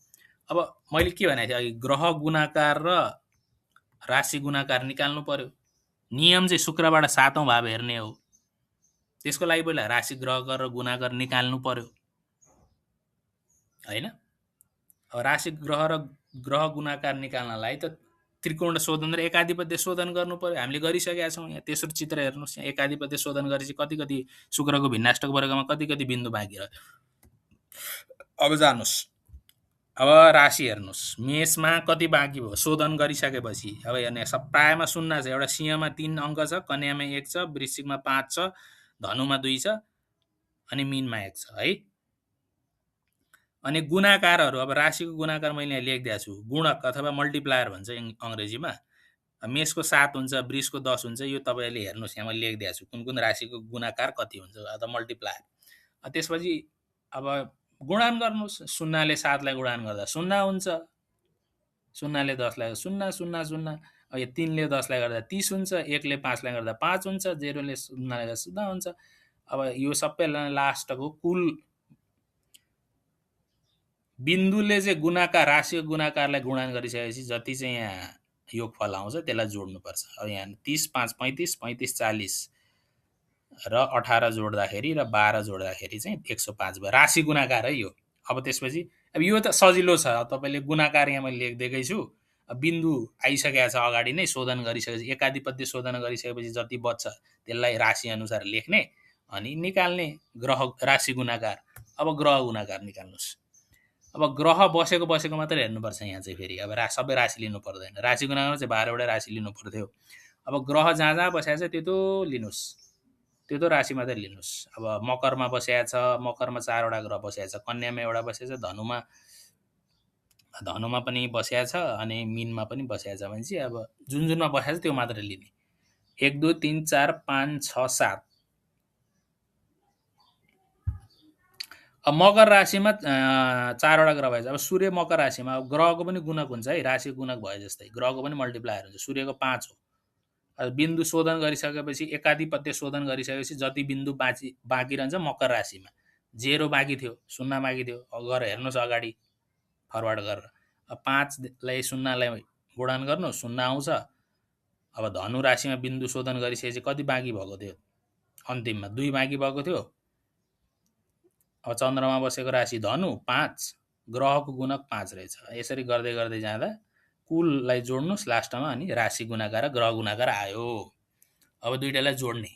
A: अब मैले के भनेको थिएँ अघि, ग्रह गुणाकार र राशि गुणाकार निकाल्नु पर्यो। नियम चाहिँ शुक्रबाट 7औं भाव हेर्ने हो। त्यसको लागि पहिला राशि ग्रह र गुणाकार निकाल्नु पर्यो हैन। अब राशि ग्रह र ग्रह गुणाकार निकाल्नलाई त त्रिकोण शोधन र एकाधिपत्य शोधन गर्नु पर्यो। हामीले गरिसकेका छौँ। यहाँ तेस्रो चित्र हेर्नुस्, यहाँ एकाधिपत्य शोधन गरेपछि कति कति शुक्रको भिन्नाष्टक वर्गमा कति कति बिन्दु बाँकी रह्यो। अब जानुस्, अब राशि हेर्नुस्, मेषमा कति बाँकी भयो शोधन गरिसकेपछि। अब हेर्ने प्रायमा 0 छ, एउटा सिंहमा 3 अङ्क छ, कन्यामा 1 छ, वृश्चिकमा 5 छ, धनुमा 2 छ, अनि मीनमा 1 छ है। अनि गुणाकारहरू, अब राशिको गुणाकार मैले यहाँ लेखिदिएको छु, गुणक अथवा मल्टिप्लायर भन्छ अङ्ग्रेजीमा। मेषको 7 हुन्छ, वृषको 10 हुन्छ। यो तपाईले हेर्नुस्, यहाँ मैले लेखिदिएको छु कुन कुन राशिको गुणाकार कति हुन्छ अथवा मल्टिप्लायर। त्यसपछि अब गुणान गर्नुस्, 0 ले 7 लाई गुणान गर्दा 0 हुन्छ, 0 ले 10 लाई 0 0 0, अब यो 3 ले 10 लाई गर्दा 30 हुन्छ, 1 ले 5 लाई गर्दा 5 हुन्छ, 0 ले 0 लाई गर्दा 0 हुन्छ। अब यो सबै लास्टको कुल बिन्दुले चाहिँ गुणाकार, राशिको गुणाकारलाई गुणान गरिसकेपछि जति चाहिँ यहाँ योगफल आउँछ त्यसलाई जोड्नुपर्छ। अब यहाँ 30 5 35 35 40 र 18 जोड्दाखेरि र 12 जोड्दाखेरि चाहिँ 105 भयो। राशि गुणाकार है यो। अब त्यसपछि अब यो त सजिलो छ, तपाईले गुणाकार यहाँ मैले लेखिदिएकै छु। बिन्दु आइसकेको छ अगाडि नै, शोधन गरिसकेपछि एकाधिपत्य शोधन गरिसकेपछि जति बच्छ त्यसलाई राशि अनुसार लेख्ने अनि निकाल्ने ग्रह राशि गुणाकार। अब ग्रह गुणाकार निकाल्नुस्। अब ग्रह बसेको मात्र हेर्नुपर्छ यहाँ चाहिँ। फेरि अब सबै राशि लिनु पर्दैन, राशि गुणाकारमा चाहिँ 12 वटा राशि लिनु पर्थ्यो। अब ग्रह जहाँ जहाँ बसेको छ त्यो लिनुस्, त्यो राशि मात्रै लिनुस्। अब मकरमा बसेको छ, मकरमा 4 वटा ग्रह बसेको छ, कन्यामा एउटा बसेको छ, धनुमा पनि बसेको छ, अनि मीनमा पनि बसेको छ भने चाहिँ अब जुन जुनमा बसेको छ त्यो मात्र लिने। 1 2 3 4 5 6 7। अब मकर राशिमा 4 वटा ग्रह भएछ। अब सूर्य मकर राशिमा, अब ग्रहको पनि गुणक हुन्छ है, राशिको गुणक भए जस्तै ग्रहको पनि मल्टिप्लायर हुन्छ। सूर्यको 5 हो, बिन्दु शोधन गरिसकेपछि एकाधिपत्य शोधन गरिसकेपछि जति बिन्दु बाँकी रहन्छ मकर राशिमा 0 बाँकी थियो, 0 बाँकी थियो, गएर हेर्नुहोस् अगाडि फरवर्ड गरेर 5लाई 0लाई गुणन गर्नु 0 आउँछ। अब धनु राशिमा बिन्दु शोधन गरिसकेपछि कति बाँकी भएको थियो, अन्तिममा 2 बाँकी भएको थियो। अब चन्द्रमा बसेको राशि धनु 5, ग्रहको गुणक 5 रहेछ। यसरी गर्दै गर्दै जाँदा कुललाई जोड्नुहोस् लास्टमा, अनि राशि गुणाकार र ग्रह गुणाकार आयो। अब दुईटालाई जोड्ने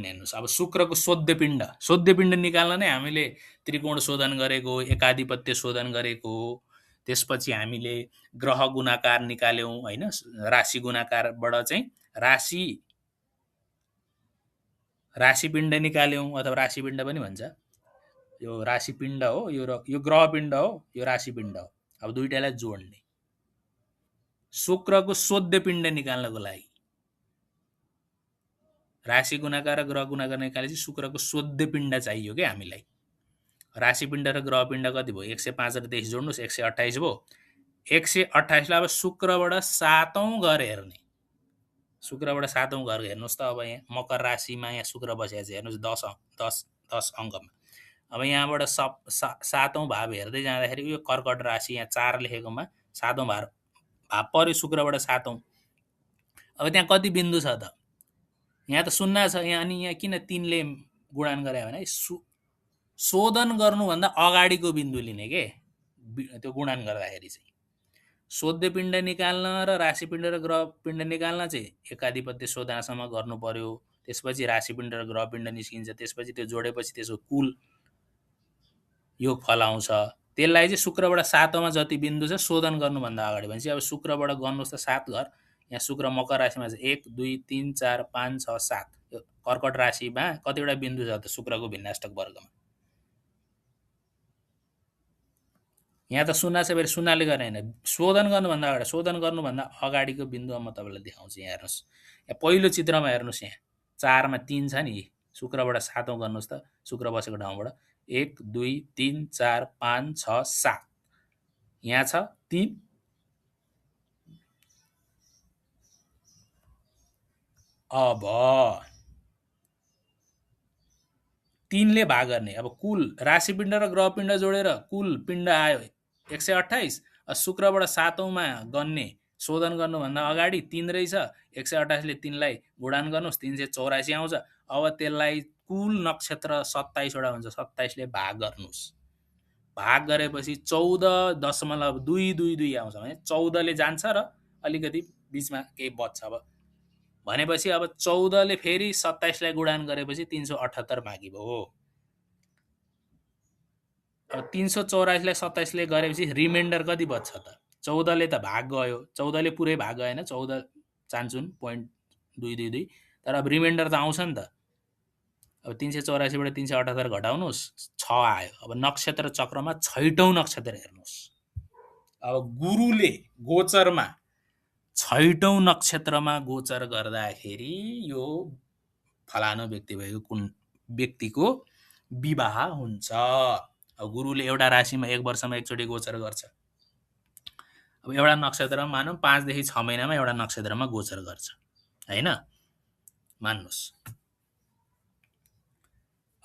A: हेर्नुहोस्। अब शुक्रको शोध्यपिण्ड निकाल्न नै हामीले त्रिकोण शोधन गरेको, एकाधिपत्य शोधन गरेको, त्यसपछि हामीले ग्रह गुणाकार निकाल्यौँ होइन। राशि गुणाकारबाट चाहिँ राशिपिण्ड निकाल्यौँ, अथवा राशिपिण्ड पनि भन्छ। यो राशिपिण्ड हो, यो ग्रहपिण्ड हो, यो राशिपिण्ड हो। अब दुईटालाई जोड्ने, शुक्रको शोध्यपिण्ड निकाल्नको लागि राशि गुणाकार र ग्रह गुणाकार निकालेपछि शुक्रको शोध्यपिण्ड चाहियो क्या हामीलाई। राशिपिण्ड र ग्रहपिण्ड कति भयो, 105 र 23 जोड्नुहोस् 128 भयो। 128लाई अब शुक्रबाट 7औं घर हेर्ने, शुक्रबाट 7औं घर हेर्नुहोस् त। अब यहाँ मकर राशिमा यहाँ शुक्र बसेको छ, हेर्नुहोस् 10 अङ्कमा। अब यहाँबाट 7औं भाव हेर्दै जाँदाखेरि यो कर्कट राशि यहाँ 4 लेखेकोमा 7औं भाव पर्यो शुक्रबाट 7औं। अब त्यहाँ कति बिन्दु छ त, यहाँ त 0 छ यहाँ, अनि यहाँ किन 3ले गुणन गरे भने शोधन गर्नुभन्दा अगाडिको बिन्दु लिने के, त्यो गुणन गर्दाखेरि चाहिँ शोध्यपिण्ड निकाल्न र राशिपिण्ड र ग्रहपिण्ड निकाल्न चाहिँ एकाधिपत्य शोधनसम्म गर्नु पर्यो। त्यसपछि राशिपिण्ड र ग्रहपिण्ड निस्किन्छ, त्यसपछि त्यो जोडेपछि त्यसको कुल योगफल आउँछ। त्यसलाई चाहिँ शुक्रबाट 7औंमा जति बिन्दु छ शोधन गर्नुभन्दा अगाडि भनेपछि अब शुक्रबाट गर्नुहोस् त 7 घर। यहाँ शुक्र मकर राशिमा चाहिँ 1 2 3 4 5 6 7, यो कर्कट राशिमा कतिवटा बिन्दु छ त शुक्रको भिन्नाष्टक वर्गमा। यहाँ त 0 छ, फेरि 0ले गर्ने होइन, शोधन गर्नुभन्दा अगाडिको बिन्दु म तपाईँलाई देखाउँछु। यहाँ हेर्नुहोस्, यहाँ पहिलो चित्रमा हेर्नुहोस्, यहाँ 4मा 3 छ नि, शुक्रबाट 7औं गर्नुहोस् त, शुक्र बसेको ठाउँबाट 1 2 3 4 5 6 7, यहाँ छ 3। अब 3ले भाग गर्ने, अब कुल राशिपिण्ड र ग्रहपिण्ड जोडेर कुल पिण्ड आयो 128। शुक्रबाट 7औंमा गन्ने शोधन गर्नुभन्दा अगाडि 3 रहेछ, 128ले 3लाई गुणन गर्नुहोस् 384 आउँछ। अब त्यसलाई कुल नक्षत्र 27वटा हुन्छ, 27ले भाग गर्नुहोस्। भाग गरेपछि 14.222 आउँछ भने 14ले जान्छ र अलिकति बिचमा केही बच्छ। अब भनेपछि अब 14ले फेरि 27लाई गुणन गरेपछि 378 बाँकी भयो। अब 384लाई 27ले गरेपछि रिमाइन्डर कति बच्छ त, 14ले त भाग गयो, 14ले पुरै भाग गएन, 14 चान्चुन 0.222, तर अब रिमाइन्डर त आउँछ नि त। अब 384बाट 378 घटाउनुहोस् 6 आयो। अब नक्षत्र चक्रमा 6औं नक्षत्र हेर्नुहोस्। अब गुरुले गोचरमा 6औं नक्षत्रमा गोचर गर्दाखेरि यो फलानु व्यक्ति भएको कुन व्यक्तिको विवाह हुन्छ। अब गुरुले एउटा राशिमा 1 वर्षमा एकचोटि गोचर गर्छ। अब एउटा नक्षत्रमा मानौँ 5 देखि 6 महिनामा एउटा नक्षत्रमा गोचर गर्छ हैन, मान्नुहोस्।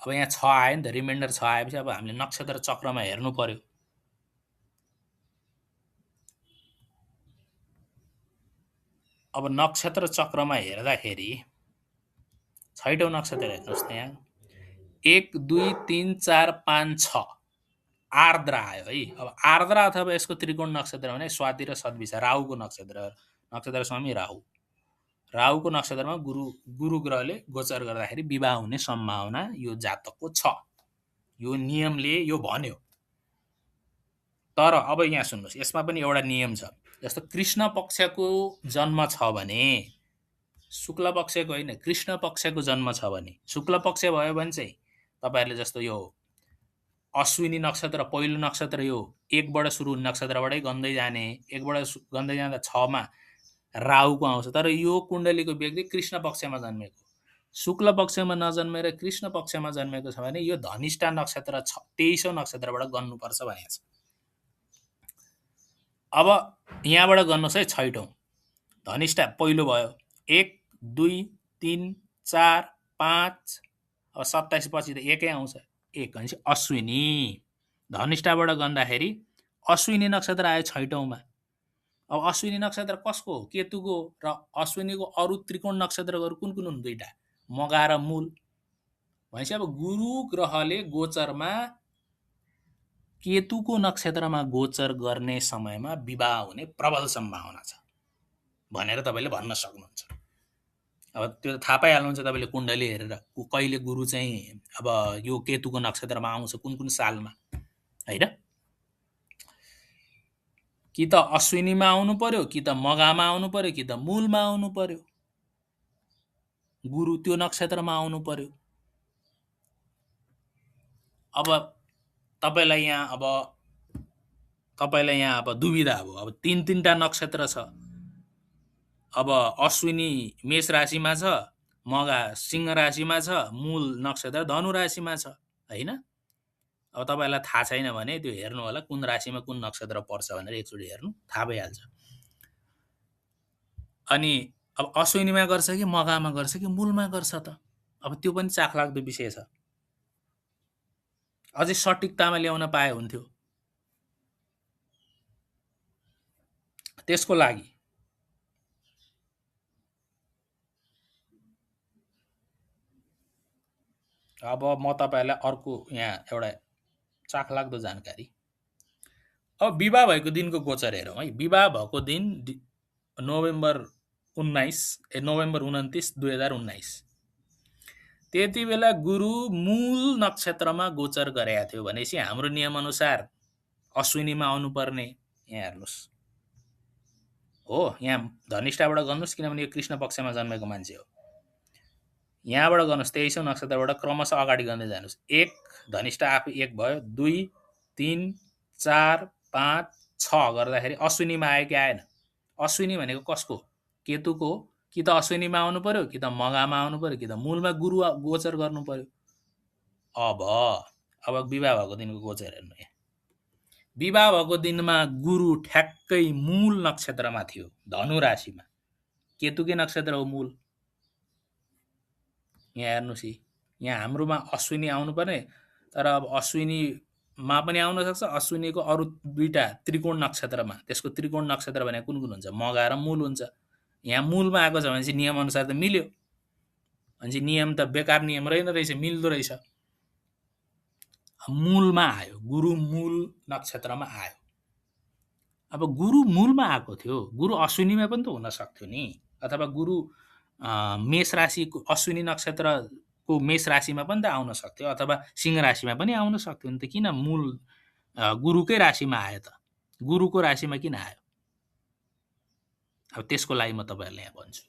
A: अब यहाँ 6 आयो नि त, रिमाइन्डर 6 आएपछि अब हामीले नक्षत्र चक्रमा हेर्नु पर्यो। अब नक्षत्र चक्रमा हेर्दाखेरि 6औं नक्षत्र हेर्नुहोस् त, यहाँ 1 2 3 4 5 6 आर्द्रा आयो है। अब आर्द्रा अथवा यसको त्रिकोण नक्षत्र भने स्वाति र सद्विषा, राहुको नक्षत्र स्वामी राहुको नक्षत्रमा गुरु ग्रहले गोचर गर्दाखेरि विवाह हुने सम्भावना यो जातकको छ। यो नियमले यो भन्यो। तर अब यहाँ सुन्नुहोस्, यसमा पनि एउटा नियम छ। जस्तो कृष्ण पक्षको जन्म छ भने, शुक्ल पक्षको होइन कृष्ण पक्षको जन्म छ भने, शुक्ल पक्ष भयो भने चाहिँ तपाईहरुले जस्तो यो अश्विनी नक्षत्र पहिलो नक्षत्र यो 1बाट सुरु हुने नक्षत्रबाटै गन्दै जाने, 1बाट गन्दै जाँदा 6मा राहुको आउँछ। तर यो कुण्डलीको व्यक्ति कृष्ण पक्षमा जन्मेको, शुक्ल पक्षमा नजन्मेर कृष्ण पक्षमा जन्मेको छ भने यो धनिष्ठा नक्षत्र 23औं नक्षत्रबाट गन्नुपर्छ भनेको छ। अब यहाँबाट गर्नुहोस् है 6औं। धनिष्ठा पहिलो भयो 1 2 3 4 5 अब 27 पछि त एकै आउँछ 1 भनेपछि अश्विनी धनिष्ठाबाट गर्दाखेरि अश्विनी नक्षत्र आयो छैटौँमा अब अश्विनी नक्षत्र कसको हो केतुको र अश्विनीको अरू त्रिकोण नक्षत्रहरू कुन कुन हुन् दुईटा मगा र मूल भनेपछि अब गुरु ग्रहले गोचरमा केतुको नक्षत्रमा गोचर गर्ने समयमा विवाह हुने प्रबल सम्भावना छ भनेर तपाईँले भन्न सक्नुहुन्छ अब त्यो थाहा पाइहाल्नुहुन्छ तपाईँले कुण्डली हेरेर कहिले गुरु चाहिँ अब यो केतुको नक्षत्रमा आउँछ कुन कुन सालमा हैन कि त अश्विनीमा आउनु पर्यो कि त मगामा आउनु पर्यो कि त मूलमा आउनु पर्यो गुरु त्यो नक्षत्रमा आउनु पर्यो अब तपाईलाई यहाँ अब दुविधा भयो अब तीनटा नक्षत्र छ अब अश्विनी मेष राशिमा छ मगा सिंह राशिमा छ मूल नक्षत्र धनु राशिमा छ हैन अब तपाईलाई थाहा छैन भने त्यो हेर्नु होला कुन राशिमा कुन नक्षत्र पर्छ भनेर एकचोटि हेर्नु थाहा भइहाल्छ अनि अब अश्विनीमा गर्छ कि मगामा गर्छ कि मूलमा गर्छ त अब त्यो पनि चाखलाग्दो विषय छ अझै सटिकतामा ल्याउन पाए हुन्थ्यो त्यसको लागि अब म तपाईहरुलाई अर्को यहाँ एउटा चाखलाग्दो जानकारी अब विवाह भएको दिनको गोचर हेरौँ है विवाह भएको दिन नोभेम्बर 29 2019 त्यति बेला गुरु मूल नक्षत्रमा गोचर गरेका थियो भनेपछि हाम्रो नियमअनुसार अश्विनीमा आउनुपर्ने यहाँ हेर्नुस् हो यहाँ धनिष्ठाबाट गर्नुस् किनभने यो कृष्ण पक्षमा जन्मेको मान्छे हो यहाँबाट गर्नुस् 23औं नक्षत्रबाट क्रमशः अगाडि गर्दै जानुस् 1 धनिष्ठा आफै 1 भयो 2 3 4 5 6 गर्दाखेरि अश्विनीमा आयो कि आएन अश्विनी भनेको कसको केतुको कि त अश्विनीमा आउनु पर्यो कि त मगामा आउनु पर्यो कि त मूलमा गुरु गोचर गर्नु पर्यो अब विवाह भएको दिनको गोचर हेर्नु यहाँ विवाह भएको दिनमा गुरु ठ्याक्कै मूल नक्षत्रमा थियो धनु राशिमा केतुकै नक्षत्र हो मूल यहाँ हेर्नुस् यहाँ हाम्रोमा अश्विनी आउनुपर्ने तर अब अश्विनीमा पनि आउन सक्छ अश्विनीको अरू दुईटा त्रिकोण नक्षत्रमा त्यसको त्रिकोण नक्षत्र भनेको कुन कुन हुन्छ मगा र मूल हुन्छ यहाँ मूलमा आएको छ भने चाहिँ नियम अनुसार त मिल्यो भनेपछि नियम त बेकार नियम रहेछ मिल्दो रहेछ मूलमा आयो गुरु मूल नक्षत्रमा आयो अब गुरु मूलमा आएको थियो गुरु अश्विनीमा पनि त हुन सक्थ्यो नि अथवा गुरु मेष राशिको अश्विनी नक्षत्रको मेष राशिमा पनि त आउन सक्थ्यो अथवा सिंह राशिमा पनि आउन सक्थ्यो नि त किन मूल गुरुकै राशिमा आयो त गुरुको राशिमा किन आयो अब त्यसको लागि म तपाईहरुलाई यहाँ भन्छु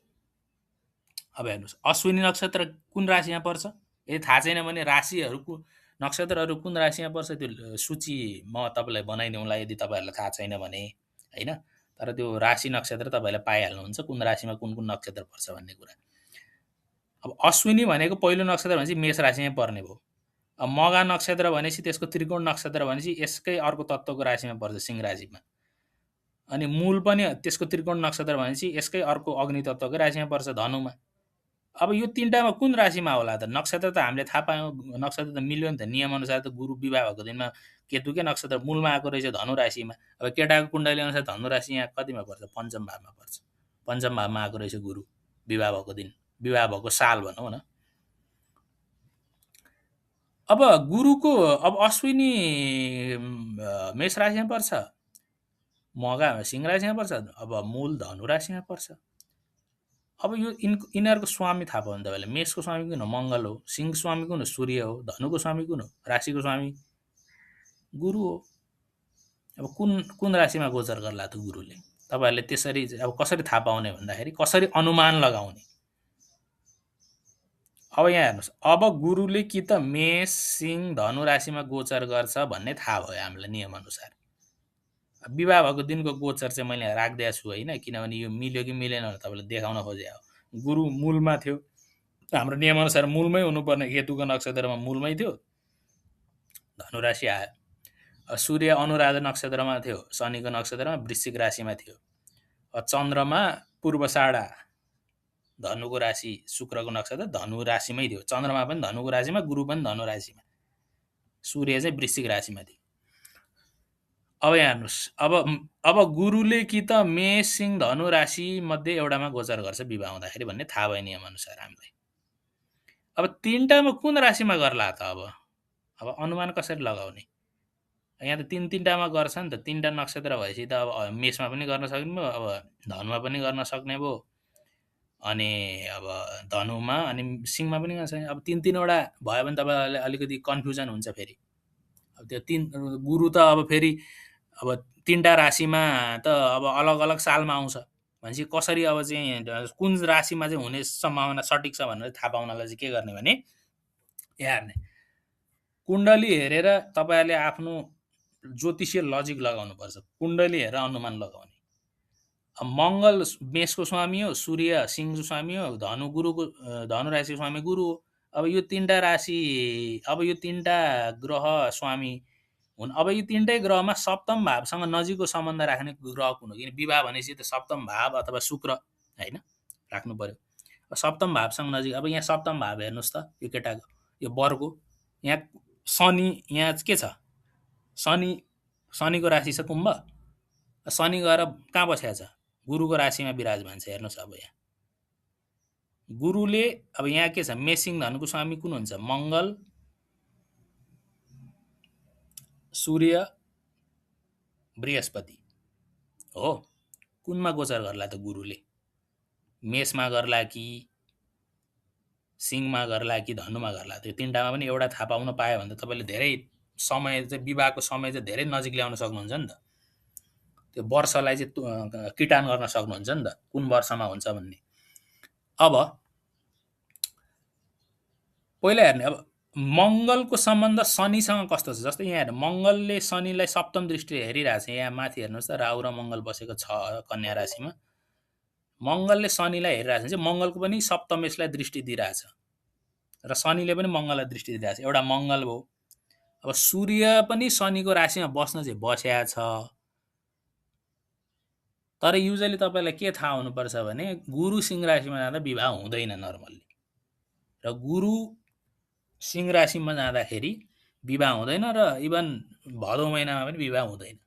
A: अब हेर्नुस् अश्विनी नक्षत्र कुन राशिमा पर्छ यदि थाहा छैन भने राशिहरुको नक्षत्रहरु कुन राशिमा पर्छ त्यो सूची म तपाईलाई बनाइदिउँला यदि तपाईहरुलाई थाहा छैन भने हैन तर त्यो राशि नक्षत्र तपाईले पाइहाल्नुहुन्छ कुन राशिमा कुन कुन नक्षत्र पर्छ भन्ने कुरा अब अश्विनी भनेको पहिलो नक्षत्र भनेपछि मेष राशिमा पर्ने भयो अब मगा नक्षत्र भनेपछि त्यसको त्रिकोण नक्षत्र भनेपछि यसकै अर्को तत्त्वको राशिमा पर्छ सिंह राशिमा अनि मूल पनि त्यसको त्रिकोण नक्षत्र भनेपछि यसकै अर्को अग्नि तत्त्वको राशिमा पर्छ धनुमा अब यो तीनटामा कुन राशिमा होला त नक्षत्र त हामीले थाहा पायौं नक्षत्र त मिल्यो नि त नियम अनुसार त गुरु विवाह भएको दिनमा केतुकै नक्षत्र मूलमा आएको रहेछ धनु राशिमा अब केटाको कुण्डली अनुसार धनु राशि यहाँ कतिमा पर्छ पञ्चम भावमा पर्छ पञ्चम भावमा आएको रहेछ गुरु विवाह भएको दिन विवाह भएको साल भनौं न अब गुरुको अब अश्विनी मेष राशिमा पर्छ मगा सिंह राशिमा पर्छ अब मूल धनु राशिमा पर्छ अब यो यिनीहरुको स्वामी थाहा पाउनु तपाईले मेषको स्वामी कुन हो मंगल हो सिंह स्वामी कुन हो सूर्य हो धनुको स्वामी कुन हो राशिको स्वामी गुरु हो अब कुन राशिमा गोचर गर्ला त गुरुले तपाईहरुले त्यसरी अब कसरी थाहा पाउने भन्दाखेरि कसरी अनुमान लगाउने अब यहाँ हेर्नुस् अब गुरुले कि त मेष सिंह धनु राशिमा गोचर गर्छ भन्ने थाहा भयो हामीलाई नियम अनुसार विवाह भएको दिनको गोचर चाहिँ मैले राख्दै छु हैन किनभने यो मिल्यो कि मिलेन भनेर तपाईलाई देखाउन खोजे हो गुरु मूलमा थियो हाम्रो नियम अनुसार मूलमै हुनुपर्ने केतुको नक्षत्रमा मूलमै थियो धनु राशि आयो सूर्य अनुराधा नक्षत्रमा थियो शनिको नक्षत्रमा वृश्चिक राशिमा थियो चन्द्रमा पूर्वषाढा धनुको राशि शुक्रको नक्षत्र धनु राशिमै थियो। चन्द्रमा पनि धनुको राशिमा, गुरु पनि धनु राशिमा, सूर्य चाहिँ वृश्चिक राशिमा थियो। अब यहाँ हेर्नुहोस्, अब गुरुले कि त मेष सिंह धनु राशि मध्ये एउटामा गोचर गर्छ विवाह हुँदाखेरि भन्ने थाहा भयो नियम अनुसार हामीलाई। अब तीनटामा कुन राशिमा गर्ला त? अब अनुमान कसरी लगाउने? यहाँ त तीनटामा गर्छ नि त, तीनटा नक्षत्र भएपछि त अब मेषमा पनि गर्न सक्ने भयो, अब धनुमा पनि गर्न सक्ने भयो, अनि अब धनुमा अनि सिंहमा पनि गर्न सक्ने। अब तीनवटा भयो भने तपाईँलाई अलिकति कन्फ्युजन हुन्छ फेरि। अब त्यो गुरु त अब फेरि अब तीनटा राशिमा त अब अलग अलग सालमा आउँछ भनेपछि कसरी अब चाहिँ कुन राशिमा चाहिँ हुने सम्भावना सठिक छ भनेर थाहा पाउनलाई चाहिँ के गर्ने भने हेर्ने, कुण्डली हेरेर तपाईँहरूले आफ्नो ज्योतिषीय लजिक लगाउनुपर्छ। कुण्डली हेरेर अनुमान लगाउने। अब मङ्गल मेषको स्वामी हो, सूर्य सिंहको स्वामी हो, धनु राशिको स्वामी गुरु हो। अब यो तीनटा राशि, अब यो तीनटा ग्रह स्वामी हुन्। अब यो तीनटै ग्रहमा सप्तम भावसँग नजिकको सम्बन्ध राख्ने ग्रह कुन हो? किन विवाह भनेपछि त सप्तम भाव अथवा शुक्र होइन राख्नु पर्यो। सप्तम भावसँग नजिक, अब यहाँ सप्तम भाव हेर्नुहोस् त, यो केटाको यो वरको यहाँ शनि, यहाँ के छ? शनिको राशि छ कुम्भ। शनि गएर कहाँ बसेको छ? गुरुको राशिमा विराजमान छ। हेर्नुहोस् अब यहाँ गुरुले, अब यहाँ के छ? मेषिङ धनुको स्वामी कुन हुन्छ? मङ्गल, सूर्य, बृहस्पति हो। कुनमा गोचर गर्ला त गुरुले? मेषमा गर्ला कि सिंहमा गर्ला कि धनुमा गर्ला? त्यो तीनटामा पनि एउटा थाहा पाउन पायो भने त तपाईँले धेरै समय चाहिँ विवाहको समय चाहिँ धेरै नजिक ल्याउन सक्नुहुन्छ नि त। त्यो वर्षलाई चाहिँ किटान गर्न सक्नुहुन्छ नि त, कुन वर्षमा हुन्छ भन्ने। अब पहिला हेर्ने, अब मङ्गलको सम्बन्ध शनिसँग कस्तो छ? जस्तै यहाँ हेर्नु, मङ्गलले शनिलाई सप्तम दृष्टि हेरिरहेछ। यहाँ माथि हेर्नुहोस् त, राहु र मङ्गल बसेको छ कन्या राशिमा। मङ्गलले शनिलाई हेरिरहेछ चाहिँ मङ्गलको पनि सप्तमेशलाई दृष्टि दिइरहेछ र शनिले पनि मङ्गललाई दृष्टि दिइरहेछ। एउटा मङ्गल भयो। अब सूर्य पनि शनिको राशिमा बस्न चाहिँ बस्या छ। तर युजली तपाईँलाई के थाहा हुनुपर्छ भने गुरु सिंह राशिमा जाँदा विवाह हुँदैन नर्मल्ली, र गुरु सिंह राशिमा जाँदाखेरि विवाह हुँदैन, र इभन भदौ महिनामा पनि विवाह हुँदैन।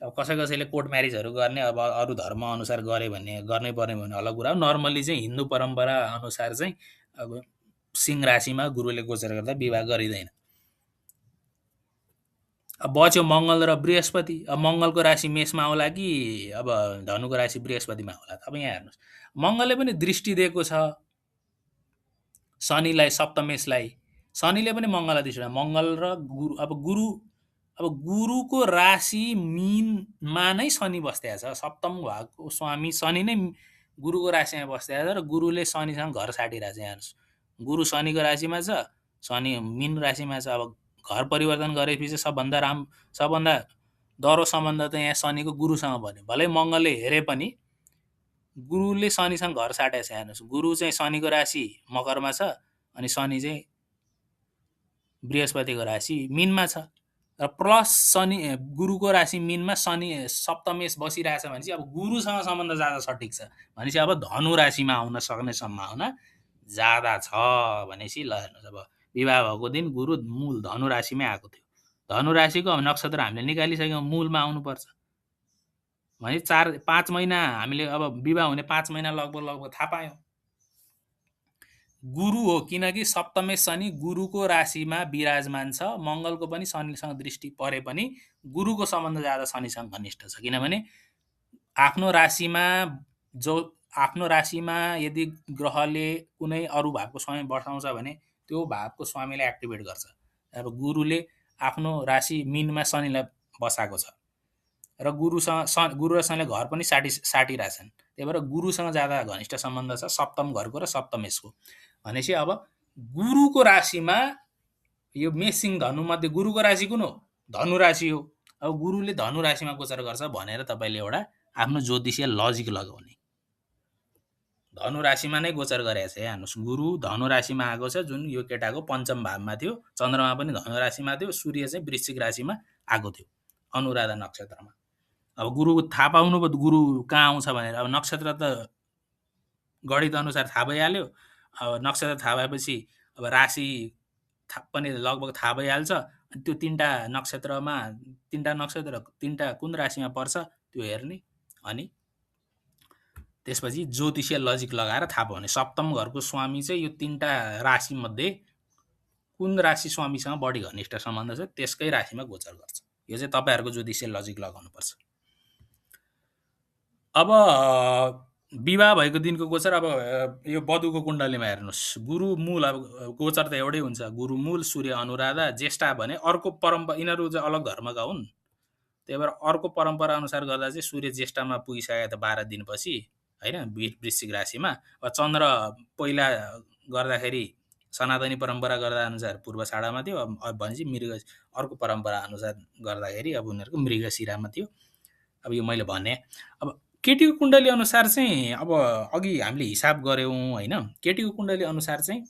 A: अब कसैले कोर्ट म्यारिजहरू गर्ने, अब अरू धर्म अनुसार गरे भने गर्नै पर्ने भने अलग कुरा हो। नर्मल्ली चाहिँ हिन्दू परम्परा अनुसार चाहिँ अब सिंह राशिमा गुरुले गोचर गर्दा विवाह गरिँदैन। अब बच्यो मङ्गल र बृहस्पति। अब मङ्गलको राशि मेषमा आउला कि अब धनुको राशि बृहस्पतिमा आउला? अब यहाँ हेर्नुहोस्, मङ्गलले पनि दृष्टि दिएको छ शनिलाई, सप्तमेशलाई। शनिले पनि मङ्गललाई दृष्टि, मङ्गल र गुरु। अब गुरुको राशि मीनमा नै शनि बस्दैछ। सप्तम भावको स्वामी शनि नै गुरुको राशिमा बस्दैछ र गुरुले शनिसँग घर साटिरहेछ। हेर्नुहोस्, गुरु शनिको राशिमा छ, शनि मीन राशिमा छ। अब घर परिवर्तन गरेपछि सबभन्दा डह्रो सम्बन्ध त यहाँ शनिको गुरुसँग बन्यो। भलै मङ्गलले हेरे पनि गुरुले शनिसँग घर साटेको छ। हेर्नुहोस्, गुरु चाहिँ शनिको राशि मकरमा छ अनि शनि चाहिँ बृहस्पतिको राशि मीनमा छ, र प्लस शनि गुरुको राशि मीनमा शनि सप्तमेश बसिरहेछ भनेपछि अब गुरुसँग सम्बन्ध ज्यादा सठिक छ भनेपछि अब धनु राशिमा आउन सक्ने सम्भावना ज्यादा छ भनेपछि ल हेर्नुहोस्, अब विवाह भएको दिन गुरु मूल धनु राशिमै आएको थियो। धनु राशिको अब नक्षत्र हामीले निकालिसक्यौँ, मूलमा आउनुपर्छ भने 4-5 महिना हामीले अब विवाह हुने 5 महिना लगभग थाहा पायौँ। गुरु हो, किनकि सप्तमेश शनि गुरुको राशिमा विराजमान छ। मङ्गलको पनि शनिसँग दृष्टि परे पनि गुरुको सम्बन्ध ज्यादा शनिसँग घनिष्ठ छ, किनभने आफ्नो राशिमा यदि ग्रहले कुनै अरू भावको स्वामी बसाउँछ भने त्यो भावको स्वामीलाई एक्टिभेट गर्छ। अब गुरुले आफ्नो राशि मीनमा शनिलाई बसाएको छ र गुरु र शनिले घर पनि साटिरहेछन्। त्यही भएर गुरुसँग ज्यादा घनिष्ठ सम्बन्ध छ सप्तम घरको र सप्तमेशको। भनेपछि अब गुरुको राशिमा यो मेषिङ धनु मध्ये गुरुको राशि कुन हो? धनु राशि हो। अब गुरुले धनु राशिमा गोचर गर्छ भनेर तपाईँले एउटा आफ्नो ज्योतिषीय लजिक लगाउने। धनु राशिमा नै गोचर गरेको छ। हेर्नुहोस्, गुरु धनु राशिमा आएको छ, जुन यो केटाको पञ्चम भावमा थियो। चन्द्रमा पनि धनु राशिमा थियो, सूर्य चाहिँ वृश्चिक राशिमा आएको थियो अनुराधा नक्षत्रमा। अब गुरु थाहा पाउनु पो गुरु कहाँ आउँछ भनेर। अब नक्षत्र त गणित अनुसार थाहा भइहाल्यो। अब नक्षत्र थाहा भएपछि अब राशि पनि लगभग थाहा भइहाल्छ। अनि त्यो तिनवटा नक्षत्र तिनवटा कुन राशिमा पर्छ त्यो हेर्ने। अनि त्यसपछि ज्योतिषीय लजिक लगाएर थाहा पाउने सप्तम घरको स्वामी चाहिँ यो तिनवटा राशिमध्ये कुन राशि स्वामीसँग बढी घनिष्ठ सम्बन्ध छ त्यसकै राशिमा गोचर गर्छ। यो चाहिँ तपाईँहरूको ज्योतिषीय लजिक लगाउनुपर्छ। अब विवाह भएको दिनको गोचर। अब यो वधुको कुण्डलीमा हेर्नुहोस्, गुरु मूल। अब गोचर त एउटै हुन्छ, गुरु मूल, सूर्य अनुराधा, ज्येष्ठा भने अर्को परम्परा। यिनीहरू चाहिँ अलग धर्मका हुन्, त्यही भएर अर्को परम्परा अनुसार गर्दा चाहिँ सूर्य ज्येष्ठामा पुगिसकेका त 12 दिनपछि होइन वृश्चिक राशिमा। चन्द्र पहिला गर्दाखेरि सनातनी परम्परा गर्दा अनुसार पूर्वषाढामा थियो। अब भनेपछि मृग अर्को परम्परा अनुसार गर्दाखेरि अब उनीहरूको मृगशिरामा थियो। अब यो मैले भने। अब केटीको कुण्डली अनुसार चाहिँ अब अघि हामीले हिसाब गऱ्यौँ होइन। केटीको कुण्डली अनुसार चाहिँ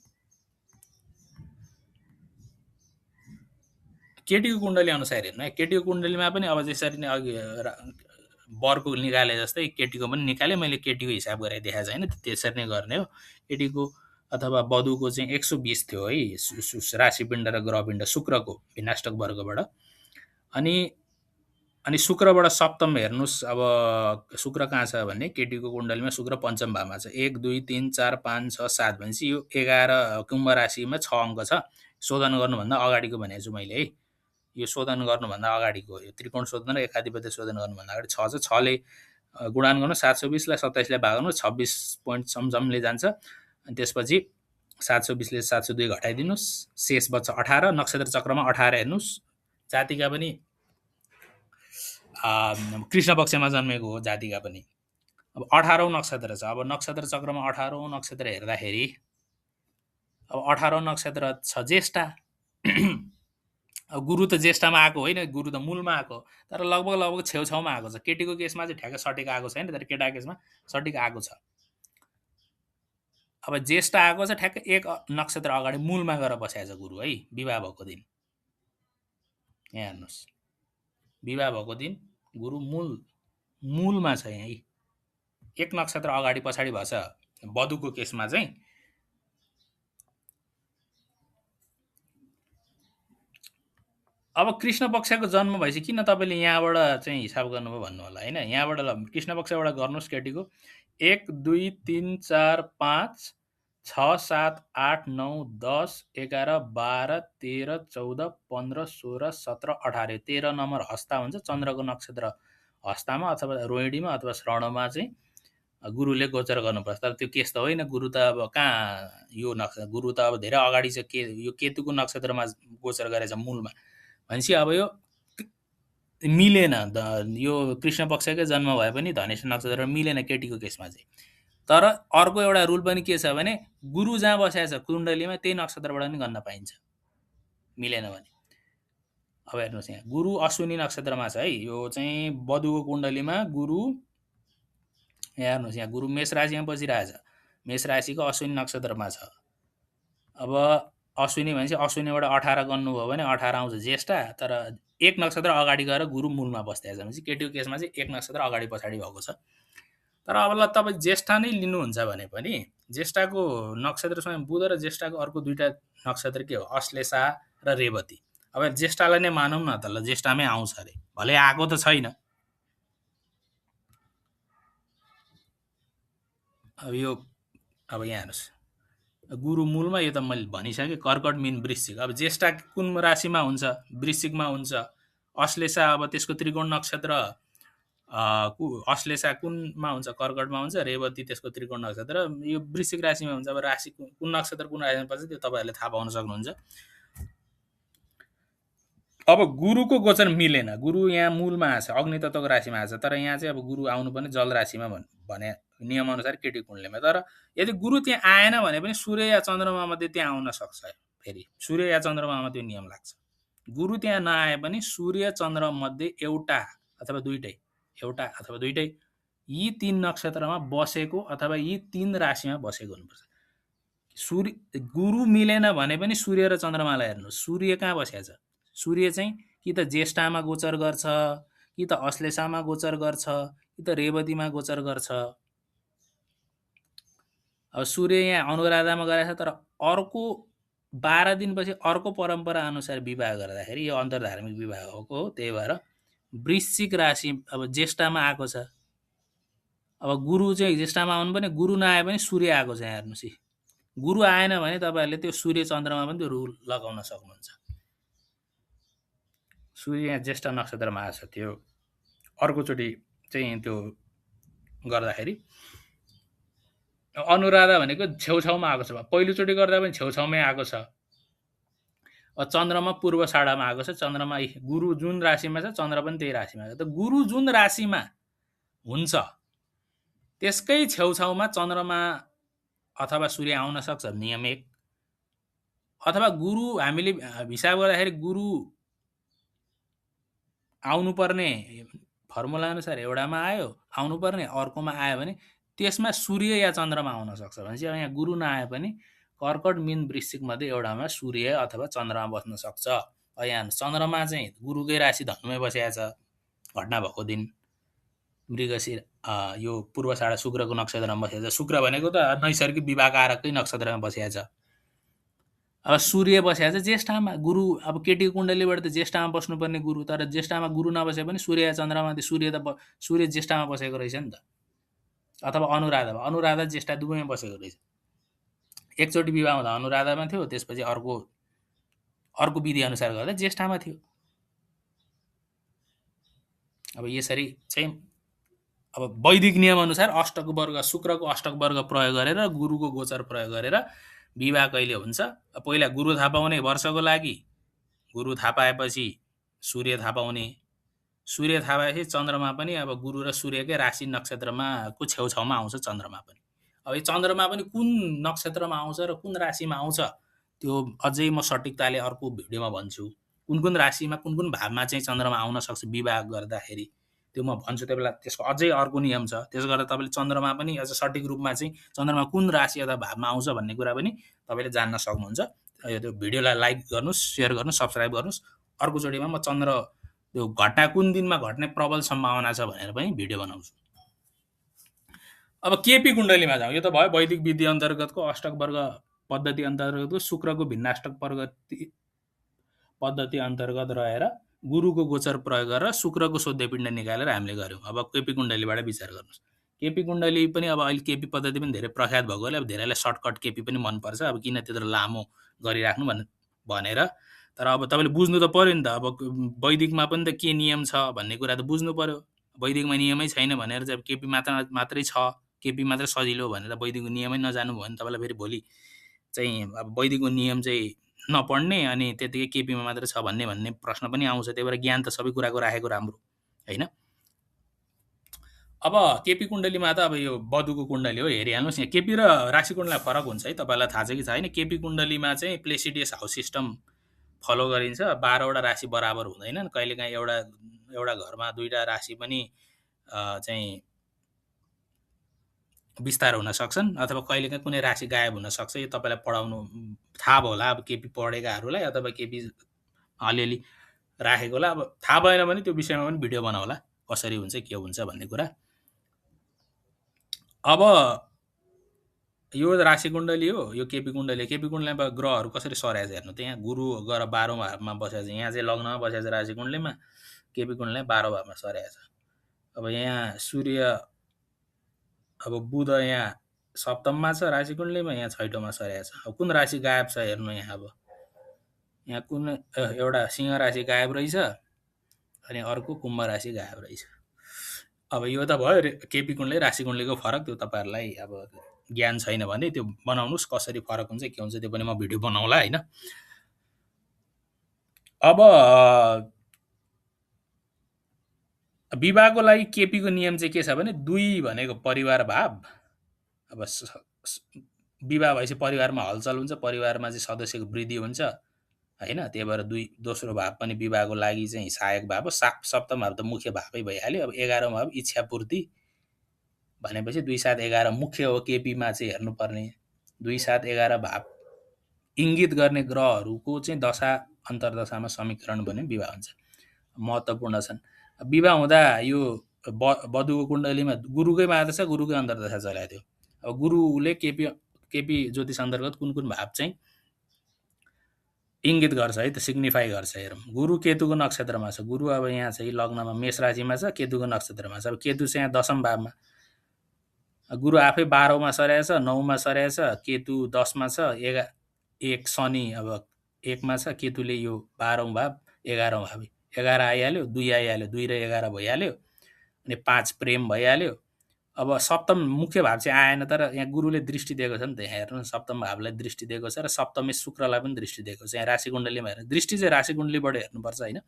A: केटीको कुण्डली अनुसार हेर्नु है। केटीको कुण्डलीमा पनि अब त्यसरी नै अघि बरको निकाले जस्तै केटीको पनि निकाले। मैले केटीको हिसाब गरेर देखाएको छैन, त्यसरी नै गर्ने हो। केटीको अथवा वधुको चाहिँ 120 थियो है राशिपिण्ड र ग्रहपिण्ड शुक्रको विनाष्टक वर्गबाट। अनि शुक्रबाट सप्तम हेर्नुहोस्। अब शुक्र कहाँ छ भने केटीको कुण्डलीमा शुक्र पञ्चम भावमा छ। 1 2 3 4 5 6 7 भनेपछि यो 11 कुम्भ राशिमा 6 अङ्क छ। शोधन गर्नुभन्दा अगाडिको भनेको छु मैले है। यो शोधन गर्नुभन्दा अगाडिको, यो त्रिकोण शोधन र एकाधिपत्य शोधन गर्नुभन्दा अगाडि 6 छ। 6ले गुणान गर्नु, 720 लाई 27 ले भाग गर्नु, 26 पोइन्ट समझमले जान्छ। अनि त्यसपछि 720 ले 702 घटाइदिनुहोस्, शेष बच्च 18। नक्षत्र चक्रमा 18 हेर्नुहोस्। जातिका पनि कृष्ण पक्षमा जन्मेको हो जातिका पनि। अब 18औं नक्षत्र छ। अब नक्षत्र चक्रमा 18औं नक्षत्र हेर्दाखेरि अब 18औं नक्षत्र छ ज्येष्ठा। अब गुरु त ज्येष्ठामा आएको होइन, गुरु त मूलमा आएको, तर लगभग छेउछाउमा आएको छ। केटीको केसमा चाहिँ ठ्याक्कै सटिक आएको छैन, तर केटाको केसमा सटिक आएको छ। अब ज्येष्ठा आएको छ ठ्याक्कै एक नक्षत्र अगाडि मूलमा गएर बसेको छ गुरु है। विवाह भएको दिन यहाँ हेर्नुहोस्, विवाह भएको दिन गुरु मूलमा छ यहाँ है। एक नक्षत्र अगाडि पछाडि भएछ वधुको केसमा चाहिँ। अब कृष्ण पक्षको जन्म भएपछि किन तपाईँले यहाँबाट चाहिँ हिसाब गर्नुभयो भन्नु होला होइन। यहाँबाट ल कृष्ण पक्षबाट गर्नुहोस् केटीको। 1 2 3 4 5 6 7 8 9 10 11 12 13 14 15 16 17 18 13 नम्बर हस्ता हुन्छ। चन्द्रको नक्षत्र हस्तामा अथवा रोहिणीमा अथवा श्रवणमा चाहिँ गुरुले गोचर गर्नुपर्छ। तर त्यो केस त होइन, गुरु त अब कहाँ यो नक्षत्र, गुरु त अब धेरै अगाडि छ। यो केतुको नक्षत्रमा गोचर गरेछ मूलमा भनेपछि अब यो मिलेन। यो कृष्ण पक्षकै जन्म भए पनि धनेश नक्षत्र मिलेन केटीको केसमा चाहिँ। तर अर्को एउटा रुल पनि के छ भने गुरु जहाँ बसेको छ कुण्डलीमा त्यही नक्षत्रबाट पनि गर्न पाइन्छ, मिलेन भने। अब हेर्नुहोस् यहाँ गुरु अश्विनी नक्षत्रमा छ है। यो चाहिँ वधुको कुण्डलीमा गुरु यहाँ हेर्नुहोस्, यहाँ गुरु मेष राशिमा बसिरहेछ। मेष राशिको अश्विनी नक्षत्रमा छ। अब अश्विनी भनेपछि अश्विनीबाट 18 गर्नुभयो भने 18 आउँछ ज्येष्ठा। तर एक नक्षत्र अगाडि गएर गुरु मूलमा बस्दैछ भनेपछि केटीको केसमा चाहिँ एक नक्षत्र अगाडि पछाडि भएको छ। तर अब ल तपाईँ ज्येष्ठा नै लिनुहुन्छ भने पनि ज्येष्ठाको नक्षत्र स्वयं बुध र ज्येष्ठाको अर्को दुईवटा नक्षत्र के हो, अश्लेषा र रेवती। अब ज्येष्ठालाई नै मानौँ न त, ल ज्येष्ठामै आउँछ अरे, भले आएको त छैन। अब यो अब यहाँ हेर्नुहोस्, गुरु मूलमा यो त मैले भनिसकेँ। कर्कट मीन वृश्चिक। अब ज्येष्ठा कुन राशिमा हुन्छ, वृश्चिकमा हुन्छ। अश्लेषा अब त्यसको त्रिकोण नक्षत्र अश्लेषा कुनमा हुन्छ, कर्कटमा हुन्छ। रेवती त्यसको त्रिकोण नक्षत्र यो वृश्चिक राशिमा हुन्छ। अब राशि कुन नक्षत्र कुन राशिमा पर्छ त्यो तपाईँहरूले थाहा पाउन सक्नुहुन्छ। अब गुरुको गोचर मिलेन, गुरु यहाँ मूलमा आछ, अग्नि तत्त्वको राशिमा आछ। तर यहाँ चाहिँ अब गुरु आउनुपर्ने जल राशिमा भने नियमअनुसार केटी कुण्डलीमा। तर यदि गुरु त्यहाँ आएन भने पनि सूर्य या चन्द्रमा मध्ये त्यहाँ आउन सक्छ। फेरि सूर्य या चन्द्रमामा त्यो नियम लाग्छ। गुरु त्यहाँ नआए पनि सूर्य चन्द्र मध्ये एउटा अथवा दुईटै यी 3 नक्षत्रमा बसेको अथवा यी 3 राशिमा बसेको हुनुपर्छ। सूर्य गुरु मिलेन भने पनि सूर्य र चन्द्रमालाई हेर्नुहोस्, सूर्य कहाँ बसेको छ। सूर्य चाहिँ कि त ज्येष्ठामा गोचर गर्छ, कि त अश्लेषामा गोचर गर्छ कि त रेवतीमा गोचर गर्छ। अब सूर्य यहाँ अनुराधामा गएको छ, तर अर्को 12 दिनपछि अर्को परम्परा अनुसार विवाह गर्दाखेरि यो अन्तर्धार्मिक विवाह हो। त्यही भएर वृश्चिक राशि अब ज्येष्ठमा आएको छ। अब गुरु चाहिँ ज्येष्ठमा आउनु पनि, गुरु नआए पनि सूर्य आएको छ। यहाँ हेर्नुहोस्, गुरु आएन भने तपाईँहरूले त्यो सूर्य चन्द्रमा पनि त्यो रुल लगाउन सक्नुहुन्छ। सूर्य यहाँ ज्येष्ठ नक्षत्रमा आएको छ। त्यो अर्कोचोटि चाहिँ त्यो गर्दाखेरि अनुराधा भनेको छेउछाउमा आएको छ। पहिलोचोटि गर्दा पनि छेउछाउमै आएको छ। चन्द्रमा पूर्वाषाढामा आएको छ। चन्द्रमा गुरु जुन राशिमा छ, चन्द्र पनि त्यही राशिमा छ। त गुरु जुन राशिमा हुन्छ त्यसकै छेउछाउमा चन्द्रमा अथवा सूर्य आउन सक्छ, नियम 1। अथवा गुरु हामीले हिसाब गर्दाखेरि गुरु आउनुपर्ने फर्मुला अनुसार एउटामा आयो, आउनुपर्ने अर्कोमा आयो भने त्यसमा सूर्य या चन्द्रमा आउन सक्छ। भनेपछि यहाँ गुरु नआए पनि कर्कट, मीन, वृश्चिक मध्ये एउटामा सूर्य अथवा चन्द्रमा बस्न सक्छ। यहाँ चन्द्रमा चाहिँ गुरुकै राशि धनुमै बसेको छ घटना भएको दिन। मृगशीर यो पूर्वाषाढा शुक्रको नक्षत्रमा बसेको छ। शुक्र भनेको त नैसर्गिक विवाह कारककै नक्षत्रमा बसेको छ। अब सूर्य बसेको छ ज्येष्ठमा। गुरु अब केटीको कुण्डलीबाट त ज्येष्ठमा बस्नुपर्ने गुरु, तर ज्येष्ठमा गुरु नबसे पनि सूर्य चन्द्रमा सूर्य ज्येष्ठमा बसेको रहेछ नि त। अथवा अनुराधा ज्येष्ठ दुवैमा बसेको रहेछ। एकचोटि विवाह हुँदा अनुराधामा थियो, त्यसपछि अर्को विधि अनुसार गर्दा ज्येष्ठमा थियो। अब यसरी चाहिँ अब वैदिक नियम अनुसार अष्टक वर्ग, शुक्रको अष्टक वर्ग प्रयोग गरेर, गुरुको गोचर प्रयोग गरेर विवाह कहिले हुन्छ। पहिला गुरु थाहा पाउने वर्षको लागि, गुरु थाहा पाएपछि सूर्य थाहा पाउने, सूर्य थाहा पाएपछि चन्द्रमा पनि अब गुरु र सूर्यकै राशि नक्षत्रमा को छेउछाउमा आउँछ चन्द्रमा पनि। अब यो चन्द्रमा पनि कुन नक्षत्रमा आउँछ र कुन राशिमा आउँछ त्यो अझै म सटिकताले अर्को भिडियोमा भन्छु। कुन कुन राशिमा कुन कुन भावमा चाहिँ चन्द्रमा आउन सक्छ विवाह गर्दाखेरि त्यो म भन्छु। त्यो बेला त्यसको अझै अर्को नियम छ। त्यसो गर्दा तपाईँले चन्द्रमा पनि अझ सठिक रूपमा चाहिँ चन्द्रमा कुन राशि अथवा भावमा आउँछ भन्ने कुरा पनि तपाईँले जान्न सक्नुहुन्छ। त्यो भिडियोलाई लाइक गर्नुहोस्, सेयर गर्नुहोस्, सब्सक्राइब गर्नुहोस्। अर्कोचोटिमा म चन्द्र त्यो घटना कुन दिनमा घट्ने प्रबल सम्भावना छ भनेर पनि भिडियो बनाउँछु। अब केपी कुण्डलीमा जाउँ। यो त भयो वैदिक विधि अन्तर्गतको अष्टक वर्ग पद्धति अन्तर्गतको शुक्रको भिन्नाष्टक पद्धति अन्तर्गत रहेर गुरुको गोचर प्रयोग गरेर शुक्रको शुद्धपिण्ड निकालेर हामीले गऱ्यौँ। अब केपी कुण्डलीबाट विचार गर्नुहोस्। केपी कुण्डली पनि अब अहिले केपी पद्धति पनि धेरै प्रख्यात भएकोले अब धेरैलाई सर्टकट केपी पनि मनपर्छ। अब किन त्यत्रो लामो गरिराख्नु भनेर। तर अब तपाईँले बुझ्नु त पऱ्यो नि त। अब वैदिकमा पनि त के नियम छ भन्ने कुरा त बुझ्नु पऱ्यो। वैदिकमा नियमै छैन भनेर चाहिँ केपी मात्रै छ, केपी मात्रै सजिलो भनेर वैदिकको नियमै नजानु भयो भने तपाईँलाई फेरि भोलि चाहिँ अब वैदिकको नियम चाहिँ नपढ्ने अनि त्यतिकै केपीमा मात्र छ भन्ने प्रश्न पनि आउँछ। त्यही भएर ज्ञान त सबै कुराको राखेको राम्रो होइन। अब केपी कुण्डलीमा त अब यो वधुको कुण्डली हो, हेरिहाल्नुहोस्। यहाँ केपी र राशि कुण्डलीमा फरक हुन्छ है, तपाईँलाई थाहा छ कि छैन। केपी कुण्डलीमा चाहिँ प्लेसिडियस हाउस सिस्टम फलो गरिन्छ। 12वटा राशि बराबर हुँदैनन्। कहिलेकाहीँ एउटा घरमा 2टा राशि पनि चाहिँ विस्तार हुन सक्छन्, अथवा कहिलेकाहीँ कुनै राशि गायब हुन सक्छ। यो तपाईँलाई पढाउनु थाहा भयो होला अब केपी पढेकाहरूलाई, अथवा केपी अलिअलि राखेको होला। अब थाहा भएन भने त्यो विषयमा पनि भिडियो बनाउला कसरी हुन्छ के हुन्छ भन्ने कुरा। अब यो राशि कुण्डली हो, यो केपी कुण्डली। केपी कुण्डलीमा ग्रहहरू कसरी सरेको छ हेर्नु त। यहाँ गुरु गएर 12औं भावमा बसेको छ। यहाँ चाहिँ लग्नमा बसेको छ राशि कुण्डलीमा। केपी कुण्डली 12औं भावमा सरेको छ। अब यहाँ सूर्य, अब बुध यहाँ सप्तममा छ राशि कुण्डलीमा, यहाँ 6औँमा सरेको छ। अब कुन राशि गायब छ हेर्नु। यहाँ कुन एउटा सिंह राशि गायब रहेछ अनि अर्को कुम्भ राशि गायब रहेछ। अब यो त भयो केपी कुण्डली राशि कुण्डलीको फरक। त्यो तपाईँहरूलाई अब ज्ञान छैन भने त्यो बनाउनुहोस्, कसरी फरक हुन्छ के हुन्छ त्यो पनि म भिडियो बनाउला होइन। अब विवाहको लागि केपीको नियम चाहिँ के छ भने 2 भनेको परिवार भाव। अब विवाह भएपछि परिवारमा हलचल हुन्छ, परिवारमा चाहिँ सदस्यको वृद्धि हुन्छ होइन। त्यही भएर दोस्रो भाव पनि विवाहको लागि चाहिँ सहायक भाव हो। सप्तम भाव त मुख्य भावै भइहाल्यो। अब 11औं भाव इच्छा पूर्ति भनेपछि 2, 7, 11 मुख्य हो केपीमा चाहिँ हेर्नुपर्ने। 2, 7, 11 भाव इङ्गित गर्ने ग्रहहरूको चाहिँ दशा अन्तर्दशामा समीकरण भने विवाह हुन्छ। महत्त्वपूर्ण छन्। विवाह हुँदा यो वधुको कुण्डलीमा गुरुकै महादशा गुरुकै अन्तर्दशा चलेको थियो। अब गुरुले केपी केपी ज्योतिष अन्तर्गत कुन कुन भाव चाहिँ इङ्गित गर्छ है, त सिग्निफाई गर्छ। हेरौँ, गुरु केतुको नक्षत्रमा छ। गुरु अब यहाँ चाहिँ लग्नमा मेष राशिमा छ, केतुको नक्षत्रमा छ। अब केतु चाहिँ यहाँ दशम भावमा, गुरु आफै 12औँमा सरेको छ, 9मा सरेको छ, केतु 10मा छ, एक शनि अब 1मा छ, केतुले यो 12औँ भाव 11औँ भाव 11 आइहाल्यो, 2 आइहाल्यो, 2 र 11 भइहाल्यो, अनि 5 प्रेम भइहाल्यो। अब सप्तम मुख्य भाव चाहिँ आएन, तर यहाँ गुरुले दृष्टि दिएको छ नि त। यहाँ हेर्नु, सप्तम भावलाई दृष्टि दिएको छ र सप्तमे शुक्रलाई पनि दृष्टि दिएको छ। यहाँ राशि कुण्डलीमा हेर्नु, दृष्टि चाहिँ राशि कुण्डलीबाट हेर्नुपर्छ होइन।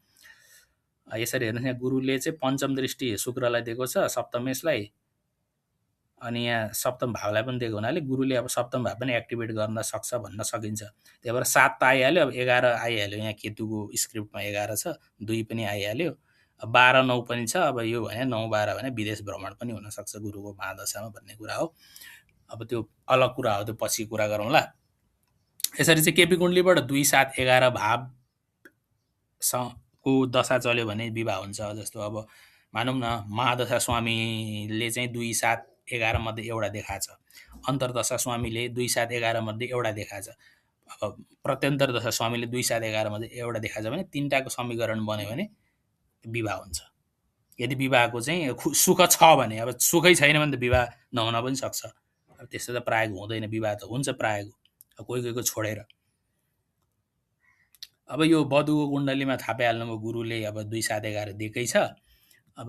A: यसरी हेर्नुहोस्, यहाँ गुरुले चाहिँ पञ्चम दृष्टि शुक्रलाई दिएको छ, सप्तमेशलाई, अनि यहाँ सप्तम भावलाई पनि दिएको हुनाले गुरुले अब सप्तम भाव पनि एक्टिभेट गर्न सक्छ भन्न सकिन्छ। त्यही भएर 7 त आइहाल्यो, अब 11 आइहाल्यो। यहाँ केतुको स्क्रिप्टमा 11 छ, 2 पनि आइहाल्यो, 12 9 पनि छ। अब यो भने 9 12 भने विदेश भ्रमण पनि हुनसक्छ गुरुको महादशामा भन्ने कुरा हो। अब त्यो अलग कुरा हो, त्यो पछि कुरा गरौँला। यसरी चाहिँ केपी कुण्डलीबाट 2 7 11 भावको दशा चल्यो भने विवाह हुन्छ। जस्तो अब मानौँ न, महादशा स्वामीले चाहिँ 2 7 11 मध्ये एउटा देखाएको छ, अन्तर्दशा स्वामीले 2 7 11 मध्ये एउटा देखाएको छ, अब प्रत्यन्तर दशा स्वामीले 2 7 11 मध्ये एउटा देखाएको छ भने तिनटाको समीकरण बन्यो भने विवाह हुन्छ। यदि विवाहको चाहिँ सुख छ भने, अब सुखै छैन भने त विवाह नहुन पनि सक्छ। अब त्यस्तो त प्रायःको हुँदैन, विवाह त हुन्छ प्रायःको, कोही कोहीको छोडेर। अब यो वधुको कुण्डलीमा थाहा पाइहाल्नुभयो, गुरुले अब 2 7 11 दिएकै छ। अब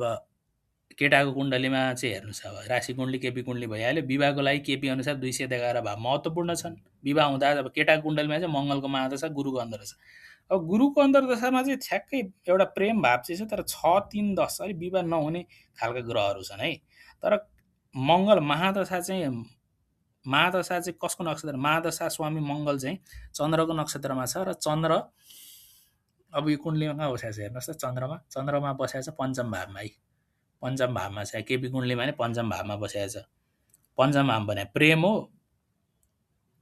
A: केटाको कुण्डलीमा चाहिँ हेर्नुहोस्, अब राशि कुण्डली केपी कुण्डली भइहाल्यो। विवाहको लागि केपी अनुसार 211 भाव महत्त्वपूर्ण छन्। विवाह हुँदा अब केटाको कुण्डलीमा चाहिँ मङ्गलको महादशा, गुरुको अन्तर्दशा। अब गुरुको अन्तर्दशामा चाहिँ ठ्याक्कै एउटा प्रेम भाव चाहिँ छ, तर 6 3 10 अलिक विवाह नहुने खालका ग्रहहरू छन् है। तर मङ्गल महादशा चाहिँ कसको नक्षत्र, महादशा स्वामी मङ्गल चाहिँ चन्द्रको नक्षत्रमा छ। र चन्द्र अब यो कुण्डलीमा कहाँ बसेको छ हेर्नुहोस् त, चन्द्रमा बसेको छ पञ्चम भावमा है, पञ्चम भावमा छ। केपी कुण्डलीमा नै पञ्चम भावमा बसेको छ। पञ्चम भाव भने प्रेम हो,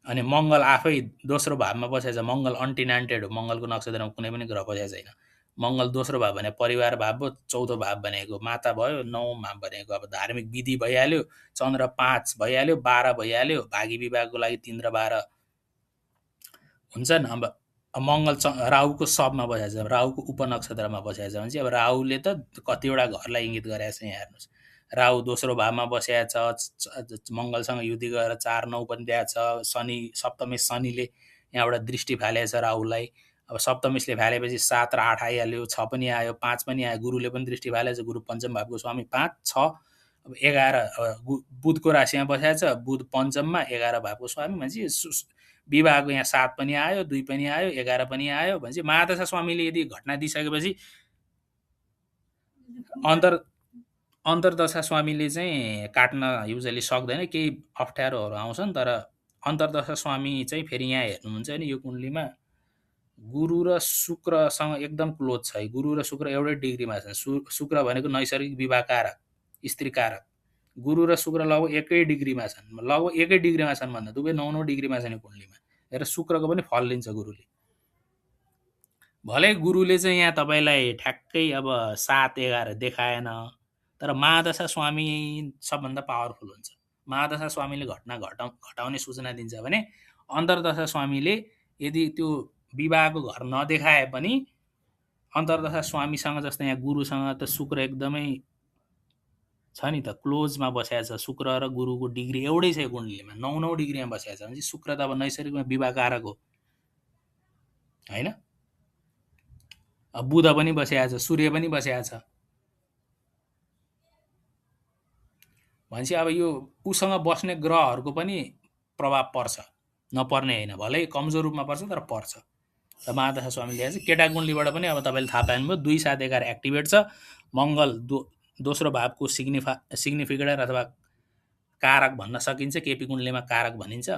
A: अनि मङ्गल आफै दोस्रो भावमा बसेको छ। मङ्गल अनटिनान्टेड हो, मङ्गलको नक्षत्रमा कुनै पनि ग्रह बसेको छैन। मङ्गल दोस्रो भाव भने परिवार भाव हो, चौथो भाव भनेको माता भयो, 9औँ भाव भनेको अब धार्मिक विधि भइहाल्यो, चन्द्र 5 भइहाल्यो, 12 भइहाल्यो, भागी विवाहको लागि 3 र 12 हुन्छन्। अब मङ्गल राहुको सबमा बसेको छ, राहुको उपनक्षत्रमा बसेको छ भने चाहिँ अब राहुले त कतिवटा घरलाई इङ्गित गरेको छ। यहाँ हेर्नुहोस्, राहु दोस्रो भावमा बसेको छ, मङ्गलसँग युति गरेर 4 9 पनि दिएको छ। शनि सप्तमेश शनिले यहाँबाट दृष्टि फालेको छ राहुलाई। अब सप्तमेशले फालेपछि 7 र 8 आइहाल्यो, 6 पनि आयो, 5 पनि आयो, गुरुले पनि दृष्टि फालेको छ। गुरु पञ्चम भावको स्वामी 5 6, अब 11 बुधको राशिमा बसेको छ, बुध पञ्चममा 11 भावको स्वामी भनेपछि विवाहको यहाँ 7 पनि आयो, 2 पनि आयो, 11 पनि आयो भनेपछि महादशा स्वामीले यदि घटना दिइसकेपछि अन्तर्दशा स्वामीले चाहिँ काट्न युजली सक्दैन, केही अप्ठ्यारोहरू आउँछन्। तर अन्तर्दशा स्वामी चाहिँ फेरि यहाँ हेर्नुहुन्छ भने यो कुण्डलीमा गुरु र शुक्रसँग एकदम क्लोज छ है। गुरु र शुक्र एउटै डिग्रीमा छन्। शुक्र भनेको नैसर्गिक विवाह कारक, स्त्री कारक। गुरु र शुक्र लगभग एकै डिग्रीमा छन्, लगभग एकै डिग्रीमा छन् भन्दा दुवै 9 9 डिग्रीमा छन् यो कुण्डलीमा। र शुक्रको पनि फल लिन्छ गुरुले। भले गुरुले चाहिँ यहाँ तपाईँलाई ठ्याक्कै अब 7 11 देखाएन, तर महादशा स्वामी सबभन्दा पावरफुल हुन्छ। महादशा स्वामीले घटना घटाउने सूचना दिन्छ भने अन्तर्दशा स्वामीले यदि त्यो विवाहको घर नदेखाए पनि अन्तर्दशा स्वामीसँग जस्तै यहाँ गुरुसँग त शुक्र एकदमै छ नि त, क्लोजमा बसेको छ। शुक्र र गुरुको डिग्री एउटै छ कुण्डलीमा, 9 9 डिग्रीमा बसेको छ भने शुक्र त अब नैसर्गिकमा विवाह कारक हो होइन। अब बुध पनि बसेको छ, सूर्य पनि बसेको छ भनेपछि अब यो उसँग बस्ने ग्रहहरूको पनि प्रभाव पर्छ, नपर्ने होइन, भलै कमजोर रूपमा पर्छ तर पर्छ। र महादशा स्वामीले चाहिँ केटा कुण्डलीबाट पनि अब तपाईँले थाहा पाउनुभयो 2 7 11 एक्टिभेट छ। मङ्गल दोस्रो भावको सिग्निफिकेटर अथवा कारक भन्न सकिन्छ, केपी कुण्डलीमा कारक भनिन्छ।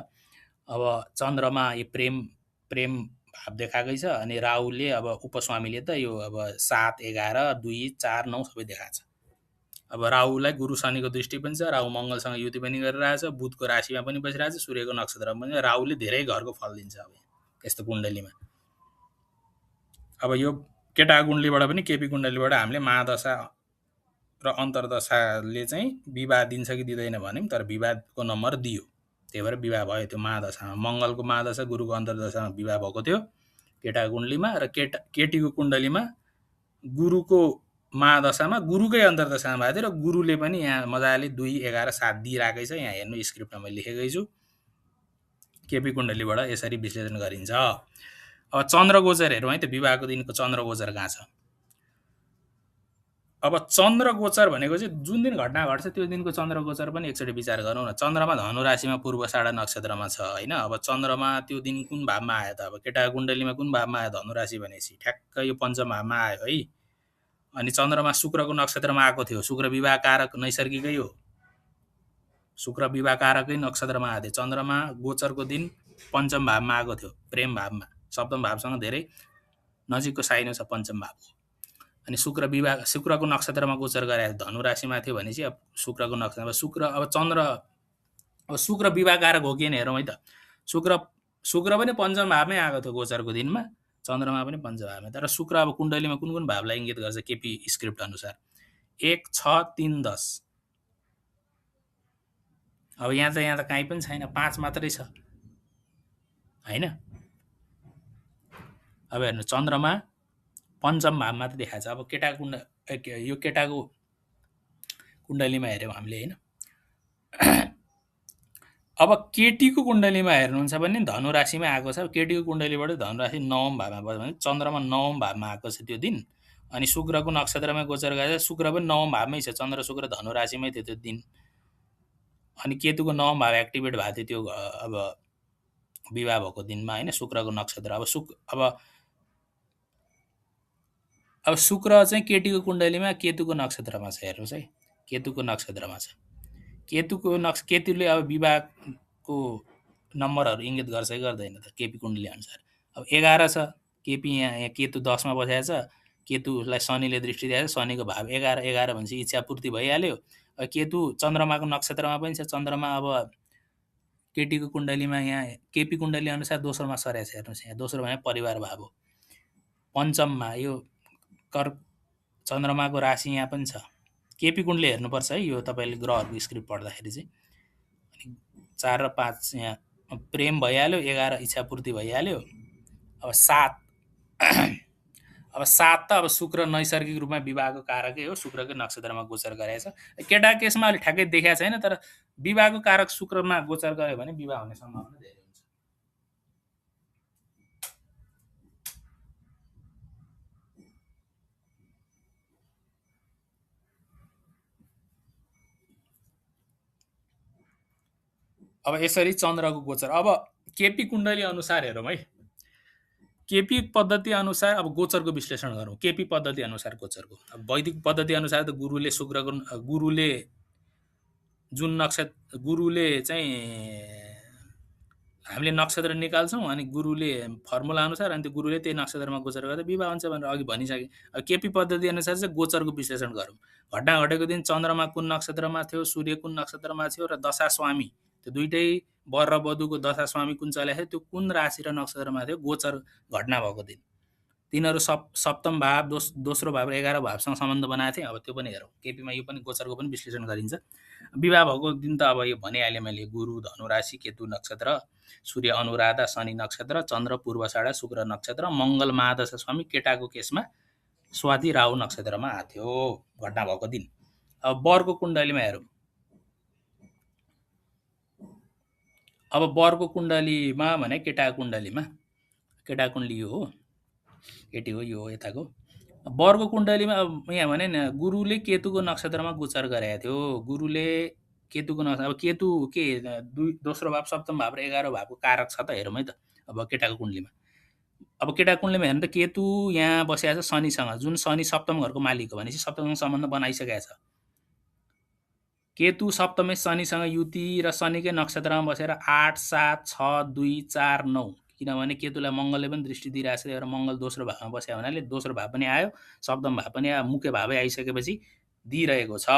A: अब चन्द्रमा यो प्रेम भाव देखाएकै छ, अनि राहुले अब उपस्वामीले त यो अब 7 11 2 4 9 सबै देखाएको छ। अब राहुलाई गुरु शनिको दृष्टि पनि छ, राहु मङ्गलसँग युति पनि गरिरहेछ, बुधको राशिमा पनि बसिरहेछ, सूर्यको नक्षत्रमा पनि। राहुले धेरै घरको फल दिन्छ अब यस्तो कुण्डलीमा। अब यो केटाको कुण्डलीबाट पनि केपी कुण्डलीबाट हामीले महादशा र अन्तर्दशाले चाहिँ विवाह दिन्छ कि दिँदैन भन्यौँ, तर विवाहको नम्बर दियो, त्यही भएर विवाह भयो त्यो महादशामा। मङ्गलको महादशा गुरुको अन्तर्दशामा विवाह भएको थियो केटाको कुण्डलीमा, र केटीको कुण्डलीमा गुरुको महादशामा गुरुकै अन्तर्दशामा भएको थियो, र गुरुले पनि यहाँ मजाले 2, 11, 7 दिइरहेकै छ। यहाँ हेर्नु स्क्रिप्टमा मैले लेखेकै छु। केपी कुण्डलीबाट यसरी विश्लेषण गरिन्छ। अब चन्द्रगोचर हेरौँ है त, विवाहको दिनको चन्द्रगोचर कहाँ छ। अब चन्द्रगोचर भनेको चाहिँ जुन दिन घटना घट्छ त्यो दिनको चन्द्रगोचर पनि एकचोटि विचार गरौँ न। चन्द्रमा धनु राशिमा पूर्वाषाढा नक्षत्रमा छ होइन। अब चन्द्रमा त्यो दिन कुन भावमा आयो त? अब केटाको कुण्डलीमा कुन भावमा आयो? धनु राशि भनेपछि ठ्याक्क यो पञ्चम भावमा आयो है। अनि चन्द्रमा शुक्रको नक्षत्रमा आएको थियो। शुक्र विवाह कारक नैसर्गिकै हो, शुक्र विवाह कारकै नक्षत्रमा आएको थियो। चन्द्रमा गोचरको दिन पञ्चम भावमा आएको थियो, प्रेम भावमा, सप्तम भावसँग धेरै नजिकको साइनो छ पञ्चम भाव। अनि शुक्रको नक्षत्रमा गोचर गरायो, धनु राशिमा थियो भनेपछि अब शुक्रको नक्षत्रमा शुक्र विवाह कारक हो कि हेरौँ है त। शुक्र पनि पञ्चम भावमै आएको थियो गोचरको दिनमा, चन्द्रमा पनि पञ्चम भावमा। तर शुक्र अब कुण्डलीमा कुन कुन भावलाई इङ्गित गर्छ केपी स्क्रिप्ट अनुसार? 1, 6, 3, 10। अब यहाँ त काहीँ पनि छैन, 5 मात्रै छ होइन। अब हेर्नु चन्द्रमा पञ्चम भावमा त देखाएको छ। अब केटाको कुण्डलीमा हेऱ्यौँ हामीले होइन। अब केटीको कुण्डलीमा हेर्नुहुन्छ भने धनु राशिमा आएको छ। केटीको कुण्डलीबाट धनु राशि 9औं भावमा भयो भने चन्द्रमा 9औं भावमा आएको छ त्यो दिन। अनि शुक्रको नक्षत्रमा गोचर गरेर शुक्र पनि 9औं भावमै छ, चन्द्र शुक्र धनु राशिमै थियो त्यो दिन। अनि केतुको 9औं भाव एक्टिभेट भएको थियो त्यो अब विवाह भएको दिनमा होइन, शुक्रको नक्षत्र। अब शुक्र चाहिँ केटीको कुण्डलीमा केतुको नक्षत्रमा छ। हेर्नुहोस् है, केतुको नक्षत्रमा छ। केतुले अब विवाहको नम्बरहरू इङ्गित गर्छ कि गर्दैन त केपी कुण्डली अनुसार? अब 11 छ, केपी यहाँ केतु 10मा बसेको छ। केतुलाई शनिले दृष्टि दिएको छ, शनिको भाव 11 भनेपछि इच्छा पूर्ति भइहाल्यो। केतु चन्द्रमाको नक्षत्रमा पनि छ। चन्द्रमा अब केटीको कुण्डलीमा यहाँ केपी कुण्डली अनुसार दोस्रोमा सरेको छ। हेर्नुहोस् यहाँ दोस्रो भने परिवार भाव हो, पञ्चममा। यो चन्द्रमाको राशि यहाँ पनि छ। केपी कुण्डली हेर्नुपर्छ है, यो तपाईँले ग्रहहरूको स्क्रिप्ट पढ्दाखेरि चाहिँ। अनि 4 र 5 यहाँ प्रेम भइहाल्यो, 11 इच्छा पूर्ति भइहाल्यो। अब 7 त अब शुक्र नैसर्गिक रूपमा विवाहको कारकै हो, शुक्रकै नक्षत्रमा गोचर गरेको छ। केटा केसमा अहिले ठ्याक्कै देखाएको छैन, तर विवाहको कारक शुक्रमा गोचर गऱ्यो भने विवाह हुने सम्भावना धेरै हुन्छ। अब यसरी चन्द्रको गोचर। अब केपी कुण्डली अनुसार हेरौँ है। केपी पद्धति अनुसार अब गोचरको विश्लेषण गरौँ। केपी पद्धति अनुसार गोचरको। अब वैदिक पद्धति अनुसार त गुरुले चाहिँ हामीले नक्षत्र निकाल्छौँ, अनि गुरुले फर्मुला अनुसार, अनि त्यो गुरुले त्यही नक्षत्रमा गोचर गर्दा विवाह हुन्छ भनेर अघि भनिसकेँ। अब केपी पद्धति अनुसार चाहिँ गोचरको विश्लेषण गरौँ। घटना घटेको दिन चन्द्रमा कुन नक्षत्रमा थियो, सूर्य कुन नक्षत्रमा थियो, र दशा स्वामी त्यो दुइटै वर र वधुको दशा स्वामी कुन चलेको थियो, त्यो कुन राशि र नक्षत्रमा थियो गोचर घटना भएको दिन। तिनीहरू सप्तम भाव, दोस्रो भाव र 11 भावसँग सम्बन्ध बनाएको थिएँ। अब त्यो पनि हेरौँ। केपीमा यो पनि गोचरको पनि विश्लेषण गरिन्छ। विवाह भएको दिन त अब यो भनिहालेँ मैले, गुरु धनु राशि, केतु नक्षत्र, सूर्य अनुराधा, शनि नक्षत्र, चन्द्र पूर्वाषाढा, शुक्र नक्षत्र, मङ्गल महादशा स्वामी केटाको केसमा स्वाति राहु नक्षत्रमा आएको थियो घटना भएको दिन। अब वरको कुण्डलीमा हेरौँ। अब वरको कुण्डलीमा भने केटाको कुण्डली यो हो, केटी हो, यो हो यताको। वरको कुण्डलीमा अब यहाँ भने नि गुरुले केतुको नक्षत्रमा गोचर गरेको थियो। गुरुले केतुको नक्षत्र, अब केतु के दोस्रो भाव, सप्तम भाव र 11 भावको कारक छ त हेरौँ है त। अब केटाको कुण्डलीमा हेर्नु त केतु यहाँ बसेको छ शनिसँग, जुन शनि सप्तम घरको मालिक हो भनेपछि सप्तमसँग सम्बन्ध बनाइसकेको छ। केतु सप्तमै शनिसँग युति र शनिकै नक्षत्रमा बसेर 8, 7, 6, 2, 4, 9, किनभने केतुलाई मङ्गलले पनि दृष्टि दिइरहेको छ। र मङ्गल दोस्रो भावमा बस्यो हुनाले दोस्रो भाव पनि आयो, सप्तम भाव पनि आयो, मुख्य भावै आइसकेपछि दिइरहेको छ।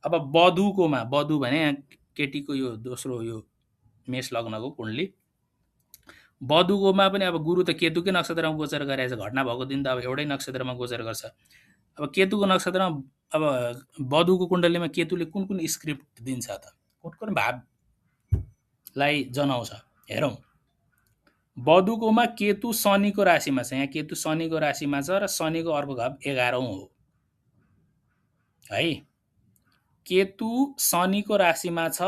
A: अब वधु भने केटीको यो दोस्रो यो मेष लग्नको कुण्डली, बधुकोमा पनि अब गुरु त केतुकै नक्षत्रमा गोचर गरेछ, घटना भएको दिन त अब एउटै नक्षत्रमा गोचर गर्छ। अब केतुको नक्षत्रमा अब बधुको कुण्डलीमा केतुले कुन कुन स्क्रिप्ट दिन्छ त, कुन कुन भावलाई जनाउँछ हेरौँ। बधुकोमा केतु शनिको राशिमा छ, यहाँ केतु शनिको राशिमा छ र शनिको अर्को घाव 11औं हो है। केतु शनिको राशिमा छ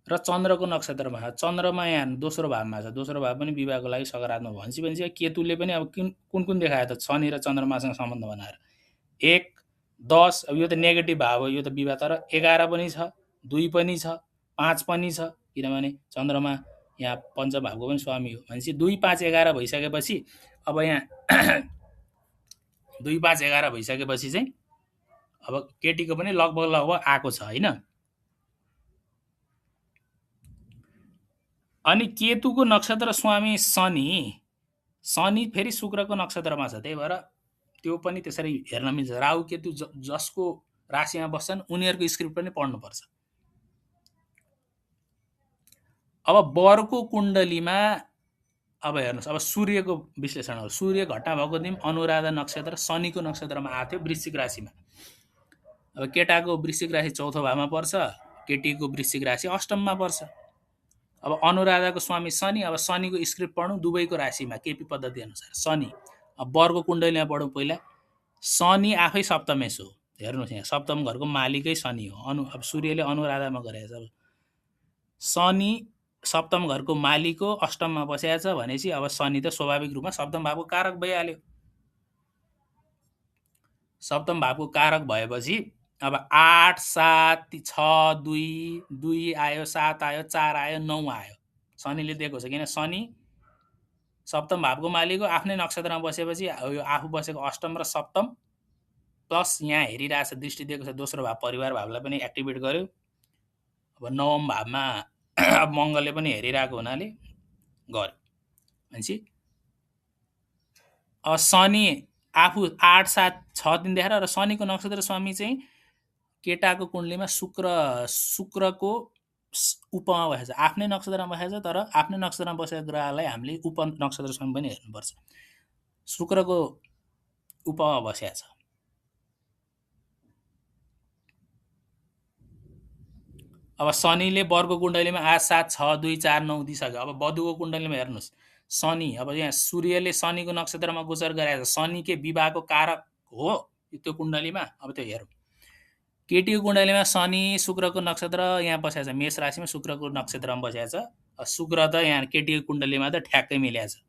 A: र चन्द्रको नक्षत्रमा छ। चन्द्रमा यहाँ दोस्रो भावमा छ, दोस्रो भाव पनि विवाहको लागि सकारात्मक भनेपछि केतुले पनि अब कुन कुन देखायो त शनि र चन्द्रमासँग सम्बन्ध बनाएर 1, 10, अब यो त नेगेटिभ भाव हो, यो त विवाह, तर 11 पनि छ, 2 पनि छ, 5 पनि छ, किनभने चन्द्रमा यहाँ पञ्चम भावको पनि स्वामी हो भनेपछि 2, 5, 11 भइसकेपछि अब यहाँ 2, 5, 11 भइसकेपछि चाहिँ अब केटीको पनि लगभग आएको छ होइन। अनि केतुको नक्षत्र स्वामी शनि फेरि शुक्रको नक्षत्रमा छ, त्यही भएर त्यो पनि त्यसरी हेर्न मिल्छ। राहु केतु जसको राशिमा बस्छन् उनीहरूको स्क्रिप्ट पनि पढ्नुपर्छ। अब वरको कुण्डलीमा अब हेर्नुहोस्, अब सूर्यको विश्लेषण हो। सूर्य घटना भएको दिन अनुराधा नक्षत्र शनिको नक्षत्रमा आएको थियो वृश्चिक राशिमा। अब केटाको वृश्चिक राशि चौथो भावमा पर्छ, केटीको वृश्चिक राशि अष्टममा पर्छ। अब अनुराधाको स्वामी शनि, अब शनिको स्क्रिप्ट पढौँ दुवैको राशिमा केपी पद्धति अनुसार शनि। अब वरको कुण्डलीमा पढौँ पहिला। शनि आफै सप्तमेश हो, हेर्नुहोस् यहाँ सप्तम घरको मालिकै शनि हो। अब सूर्यले अनुराधामा गरेछ, अब शनि सप्तम घरको मालिक हो, अष्टममा बसेको छ भनेपछि अब शनि त स्वाभाविक रूपमा सप्तम भावको कारक भइहाल्यो। सप्तम भावको कारक भएपछि अब 8, 7, 6, 2, 2 आयो, 7 आयो, 4 आयो, 9 आयो, शनिले दिएको छ। किन शनि सप्तम भावको मालिक हो, आफ्नै नक्षत्रमा बसेपछि यो आफू बसेको अष्टम र सप्तम प्लस यहाँ हेरिरहेछ दृष्टि दिएको छ दोस्रो भाव परिवार भावलाई पनि एक्टिभेट गर्यो। अब नवम भावमा मङ्गलले पनि हेरिरहेको हुनाले गर्यो भनेपछि अब शनि आफू 8, 7, 6 दिन देखाएर र शनिको नक्षत्र स्वामी चाहिँ केटाको कुण्डलीमा शुक्रको उपमा बसेको छ, आफ्नै नक्षत्रमा बसेको छ, तर आफ्नै नक्षत्रमा बसेको ग्रहलाई हामीले उप नक्षत्र स्वामी पनि हेर्नुपर्छ। शुक्रको उपमा बसेको छ। अब शनिले वरको कुण्डलीमा 8, 7, 6, 2, 4, 9 दिइसक्यो। अब वधुको कुण्डलीमा हेर्नुहोस् शनि, अब यहाँ सूर्यले शनिको नक्षत्रमा गोचर गराएको छ, शनिकै विवाहको कारक हो त्यो कुण्डलीमा। अब त्यो हेरौँ। केटीको कुण्डलीमा शनि शुक्रको नक्षत्र यहाँ बसेको छ, मेष राशिमा शुक्रको नक्षत्रमा बसेको छ। शुक्र त यहाँ केटीको कुण्डलीमा त ठ्याक्कै मिलेको छ।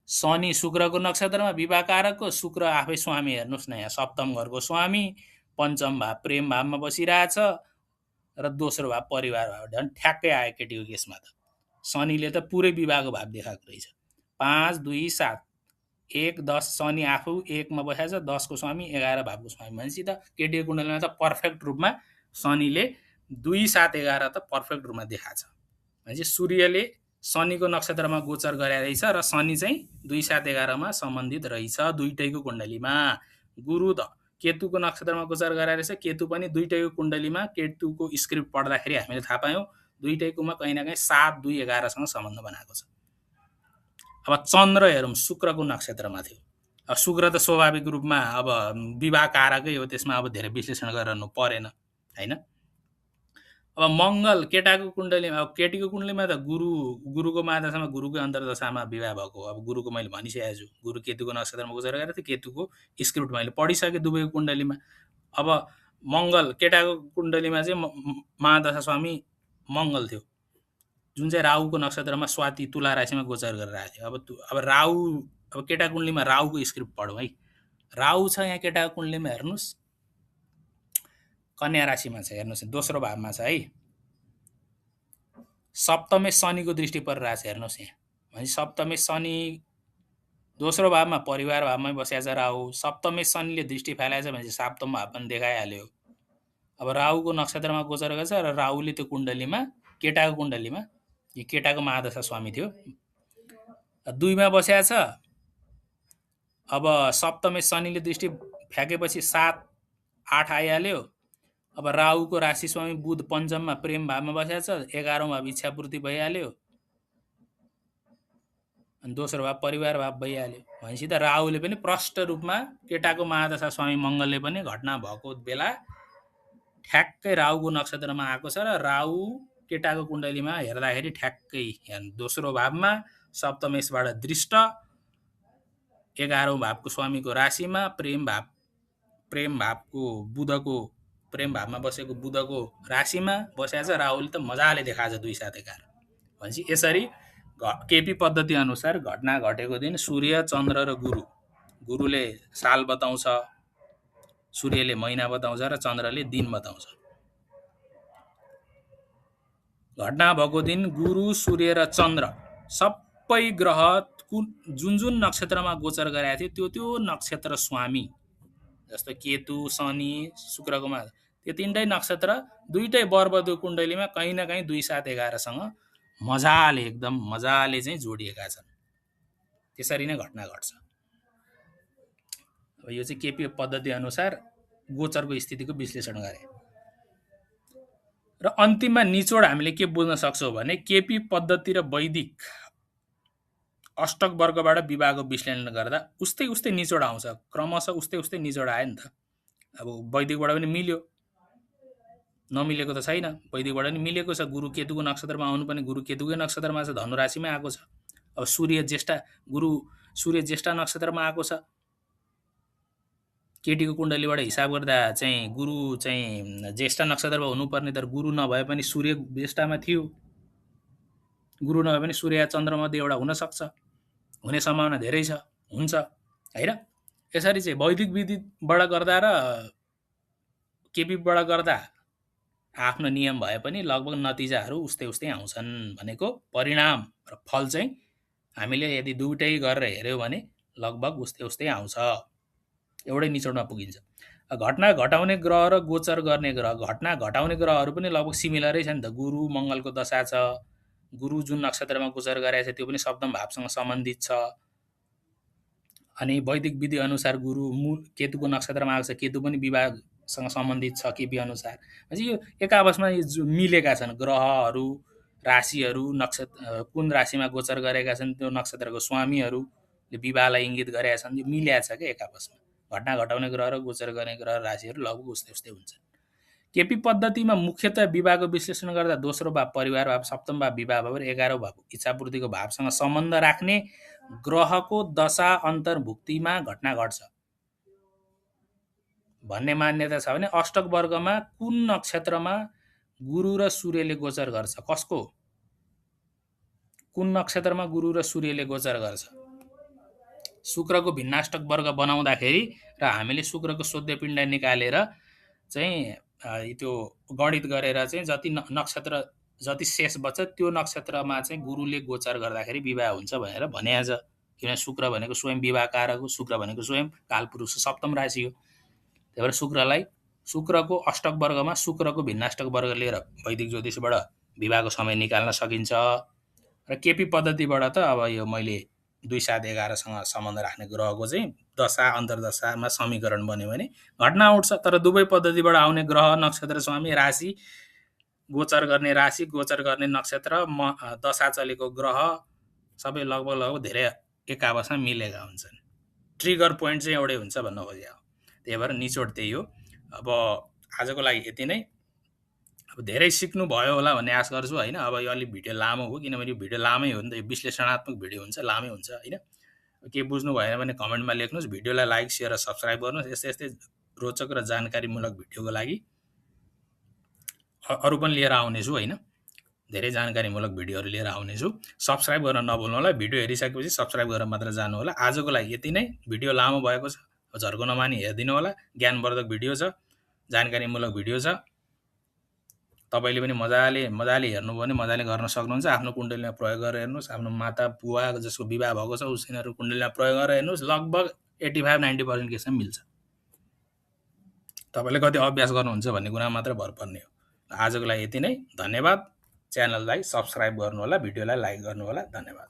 A: शनि शुक्रको नक्षत्रमा विवाह कारकको, शुक्र आफै स्वामी, हेर्नुहोस् न यहाँ सप्तम घरको स्वामी, पञ्चम भाव प्रेम भावमा बसिरहेछ र दोस्रो भाव परिवार भाव, झन् ठ्याक्कै आयो केटीको केसमा त। शनिले त पुरै विवाहको भाव देखाएको रहेछ। 5, 2, 7, 1, 10 शनि आफू 1 मा बसेको छ, 10 को स्वामी, 11 भावको स्वामी भनेपछि त केटीको कुण्डलीमा त पर्फेक्ट रूपमा शनिले 2, 7, 11 त पर्फेक्ट रूपमा देखाएको छ भनेपछि सूर्यले शनिको नक्षत्रमा गोचर गरे रहेछ र शनि चाहिँ 2, 7, 11 मा सम्बन्धित रहेछ दुईटैको कुण्डलीमा। गुरु त केतुको नक्षत्रमा गोचर गरे रहेछ, केतु पनि दुईटैको कुण्डलीमा केतुको स्क्रिप्ट पढ्दाखेरि हामीले थाहा पायौँ दुईटैकोमा कहीँ न कहीँ 7, 2, 11 सँग सम्बन्ध बनाएको छ। अब चन्द्र हेरौँ, शुक्रको नक्षत्रमा थियो। अब शुक्र त स्वाभाविक रूपमा अब विवाह कारकै हो, त्यसमा अब धेरै विश्लेषण गर्नु परेन हैन। अब मङ्गल केटाको कुण्डलीमा, अब केटीको कुण्डलीमा त गुरुको महादशामा गुरुकै अन्तर्दशामा विवाह भएको हो। अब गुरुको मैले भनिसकेको छु, गुरु केतुको नक्षत्रमा गोचर गरेर थियो, केतुको स्क्रिप्ट मैले पढिसकेँ दुवैको कुण्डलीमा। अब मङ्गल केटाको कुण्डलीमा चाहिँ महादशा स्वामी मङ्गल थियो, जुन चाहिँ राहुको नक्षत्रमा स्वाति तुला राशिमा गोचर गरिरहेको थियो। अब राहु, अब केटा कुण्डलीमा राहुको स्क्रिप्ट पढौँ है। राहु छ यहाँ केटाको कुण्डलीमा, हेर्नुहोस् कन्या राशिमा छ, हेर्नुहोस् दोस्रो भावमा छ है। सप्तमे शनिको दृष्टि परिरहेछ, हेर्नुहोस् यहाँ भनेपछि सप्तमे शनि दोस्रो भावमा परिवार भावमै बसेको छ राहु। सप्तमे शनिले दृष्टि फैलाएछ भनेपछि सप्तम भाव पनि देखाइहाल्यो। अब राहुको नक्षत्रमा गोचर गर्छ र राहुले त्यो कुण्डलीमा केटाको कुण्डलीमा, यो केटाको महादशा स्वामी थियो, 2 मा बसेको छ। अब सप्तमे शनिले दृष्टि फ्याकेपछि 7, 8 आइहाल्यो। अब राहुको राशि स्वामी बुध पञ्चममा प्रेम भावमा बसेको छ, 11औं भाव इच्छापूर्ति भइहाल्यो। अनि दोस्रो भाव परिवार भाव भइहाल्यो भनेपछि त राहुले पनि प्रष्ट रूपमा केटाको महादशा स्वामी मङ्गलले पनि घटना भएको बेला ठ्याक्कै राहुको नक्षत्रमा आएको छ र राहु केटाको कुण्डलीमा हेर्दाखेरि ठ्याक्कै दोस्रो भावमा सप्तमेशबाट दृष्ट 11औं भावको स्वामीको राशिमा प्रेम भावको बुधको प्रेम भावमा बसेको बुधको राशिमा बसेको छ। राहुले त मजाले देखाएको छ 2 7 11 भनेपछि यसरी केपी पद्धति अनुसार घटना घटेको दिन सूर्य चन्द्र र गुरुले साल बताउँछ, सूर्यले महिना बताउँछ र चन्द्रले दिन बताउँछ। घटना भएको दिन गुरु सूर्य र चन्द्र सबै ग्रह जुन जुन नक्षत्रमा गोचर गरेका थियो त्यो नक्षत्र स्वामी जस्तो केतु शनि शुक्रकोमा त्यो 3टै नक्षत्र 2टै बरबदु कुण्डलीमा कहीँ न कहीँ 2 7 11 सँग एकदम मजाले चाहिँ जोडिएका छन्। त्यसरी नै घटना घट्छ। अब यो चाहिँ केपी पद्धति अनुसार गोचरको स्थितिको विश्लेषण गरे र अन्तिममा निचोड हामीले के बुझ्न सक्छौँ भने केपी पद्धति र वैदिक अष्टक वर्गबाट विवाहको विश्लेषण गर्दा उस्तै निचोड आउँछ, क्रमशः उस्तै निचोड आयो नि त। अब वैदिकबाट पनि मिल्यो, नमिलेको त छैन, वैदिकबाट पनि मिलेको छ। गुरु केतुको नक्षत्रमा आउनुपर्ने गुरु केतुकै नक्षत्रमा छ, धनु राशिमै आएको छ। अब गुरु सूर्य ज्येष्ठा नक्षत्रमा आएको छ। केटीको कुण्डलीबाट हिसाब गर्दा चाहिँ गुरु चाहिँ ज्येष्ठा नक्षत्रमा हुनुपर्ने, तर गुरु नभए पनि सूर्य ज्येष्ठामा थियो। गुरु नभए पनि सूर्य चन्द्रमध्ये एउटा हुनसक्छ, हुने सम्भावना धेरै छ, हुन्छ हैन। यसरी चाहिँ वैदिक विधिबाट गर्दा र केपीबाट गर्दा आफ्नो नियम भए पनि लगभग नतिजाहरू उस्तै आउँछन् भनेको परिणाम र फल चाहिँ हामीले यदि दुईटै गरेर हेर्यौँ भने लगभग उस्तै आउँछ। एउटै निचोडमा पुगिन्छ। घटना घटाउने ग्रह र गोचर गर्ने ग्रह, घटना घटाउने ग्रहहरू पनि लगभग सिमिलरै छ नि त। गुरु मङ्गलको दशा छ, गुरु जुन नक्षत्रमा गोचर गरेको छ त्यो पनि सप्तम भावसँग सम्बन्धित छ। अनि वैदिक विधि अनुसार गुरु केतुको नक्षत्रमा आएको छ, केतु पनि विवाहसँग सम्बन्धित छ केपी अनुसार। भनेपछि यो एक आपसमा मिलेका छन् ग्रहहरू, राशिहरू, नक्षत्र कुन राशिमा गोचर गरेका छन् त्यो नक्षत्रको स्वामीहरूले विवाहलाई इङ्गित गरेका छन्, यो मिल्या छ क्या एक आपसमा। घटना घटाउने ग्रह र गोचर गर्ने ग्रह राशिहरू लगभग उस्तै हुन्छन्। केपी पद्धतिमा मुख्यतः विवाहको विश्लेषण गर्दा दोस्रो भाव परिवार भाव, सप्तम भाव विवाह भाव र 11औं भाव इच्छापूर्तिको भावसँग सम्बन्ध राख्ने ग्रहको दशा अन्तर्भुक्तिमा घटना घट्छ भन्ने मान्यता छ भने अष्टक वर्गमा कुन नक्षत्रमा गुरु र सूर्यले गोचर गर्छ, कसको कुन नक्षत्रमा गुरु र सूर्यले गोचर गर्छ। शुक्रको भिन्नाष्टक वर्ग बनाउँदाखेरि र हामीले शुक्रको शुद्धपिण्ड निकालेर चाहिँ त्यो गणित गरेर चाहिँ जति नक्षत्र जति शेष बच्छ त्यो नक्षत्रमा चाहिँ गुरुले गोचर गर्दाखेरि विवाह हुन्छ भनेर भनेको छ। किनभने शुक्र भनेको स्वयं विवाहकारक हो, शुक्र भनेको स्वयं कालपुरुष सप्तम राशि हो। त्यही भएर शुक्रको अष्टक वर्गमा शुक्रको भिन्नाष्टक वर्ग लिएर वैदिक ज्योतिषबाट विवाहको समय निकाल्न सकिन्छ। र केपी पद्धतिबाट त अब यो मैले 2 7 11 सँग सम्बन्ध राख्ने ग्रहको चाहिँ दशा अन्तर्दशामा समीकरण बन्यो भने घटना उठ्छ। तर दुवै पद्धतिबाट आउने ग्रह, नक्षत्र स्वामी, राशि, गोचर गर्ने राशि, गोचर गर्ने नक्षत्र, दशा चलेको ग्रह सबै लगभग धेरै एक आपसमा मिलेका हुन्छन्। ट्रिगर पोइन्ट चाहिँ एउटै हुन्छ भन्न खोजेको। त्यही भएर निचोड त्यही हो। अब आजको लागि यति नै। अब धेरै सिक्नु भयो होला भन्ने आश गर्छु होइन। अब यो अलिक भिडियो लामो हो, किनभने यो भिडियो लामै हो नि त, यो विश्लेषणात्मक भिडियो हुन्छ, लामै हुन्छ होइन। के बुझ्नु भएन भने कमेन्टमा लेख्नुहोस्। भिडियोलाई लाइक, शेयर र सब्सक्राइब गर्नुहोस्। यस्तै रोचक र जानकारीमूलक भिडियोको लागि अरू पनि लिएर आउनेछु होइन। धेरै जानकारीमूलक भिडियोहरू लिएर आउनेछु। सब्सक्राइब गर्न नभुल्नु होला। भिडियो हेरिसकेपछि सब्सक्राइब गरेर मात्र जानु होला। आजको लागि यति नै। भिडियो लामो भएको छ, झर्को नमानी हेरिदिनु होला। ज्ञानवर्धक भिडियो छ, जानकारीमूलक भिडियो छ। तपाईँले पनि मजाले हेर्नुभयो भने मजाले गर्न सक्नुहुन्छ। आफ्नो कुण्डलीमा प्रयोग गरेर हेर्नुहोस्। आफ्नो माता बुवा जसको विवाह भएको छ उनीहरू कुण्डलीमा प्रयोग गरेर हेर्नुहोस्। लगभग 85-90% केसमा मिल्छ। तपाईँले कति अभ्यास गर्नुहुन्छ भन्ने कुरा मात्र भर पर्ने हो। आजको लागि यति नै। धन्यवाद। च्यानललाई सब्सक्राइब गर्नु होला, भिडियोलाई लाइक गर्नु होला। धन्यवाद।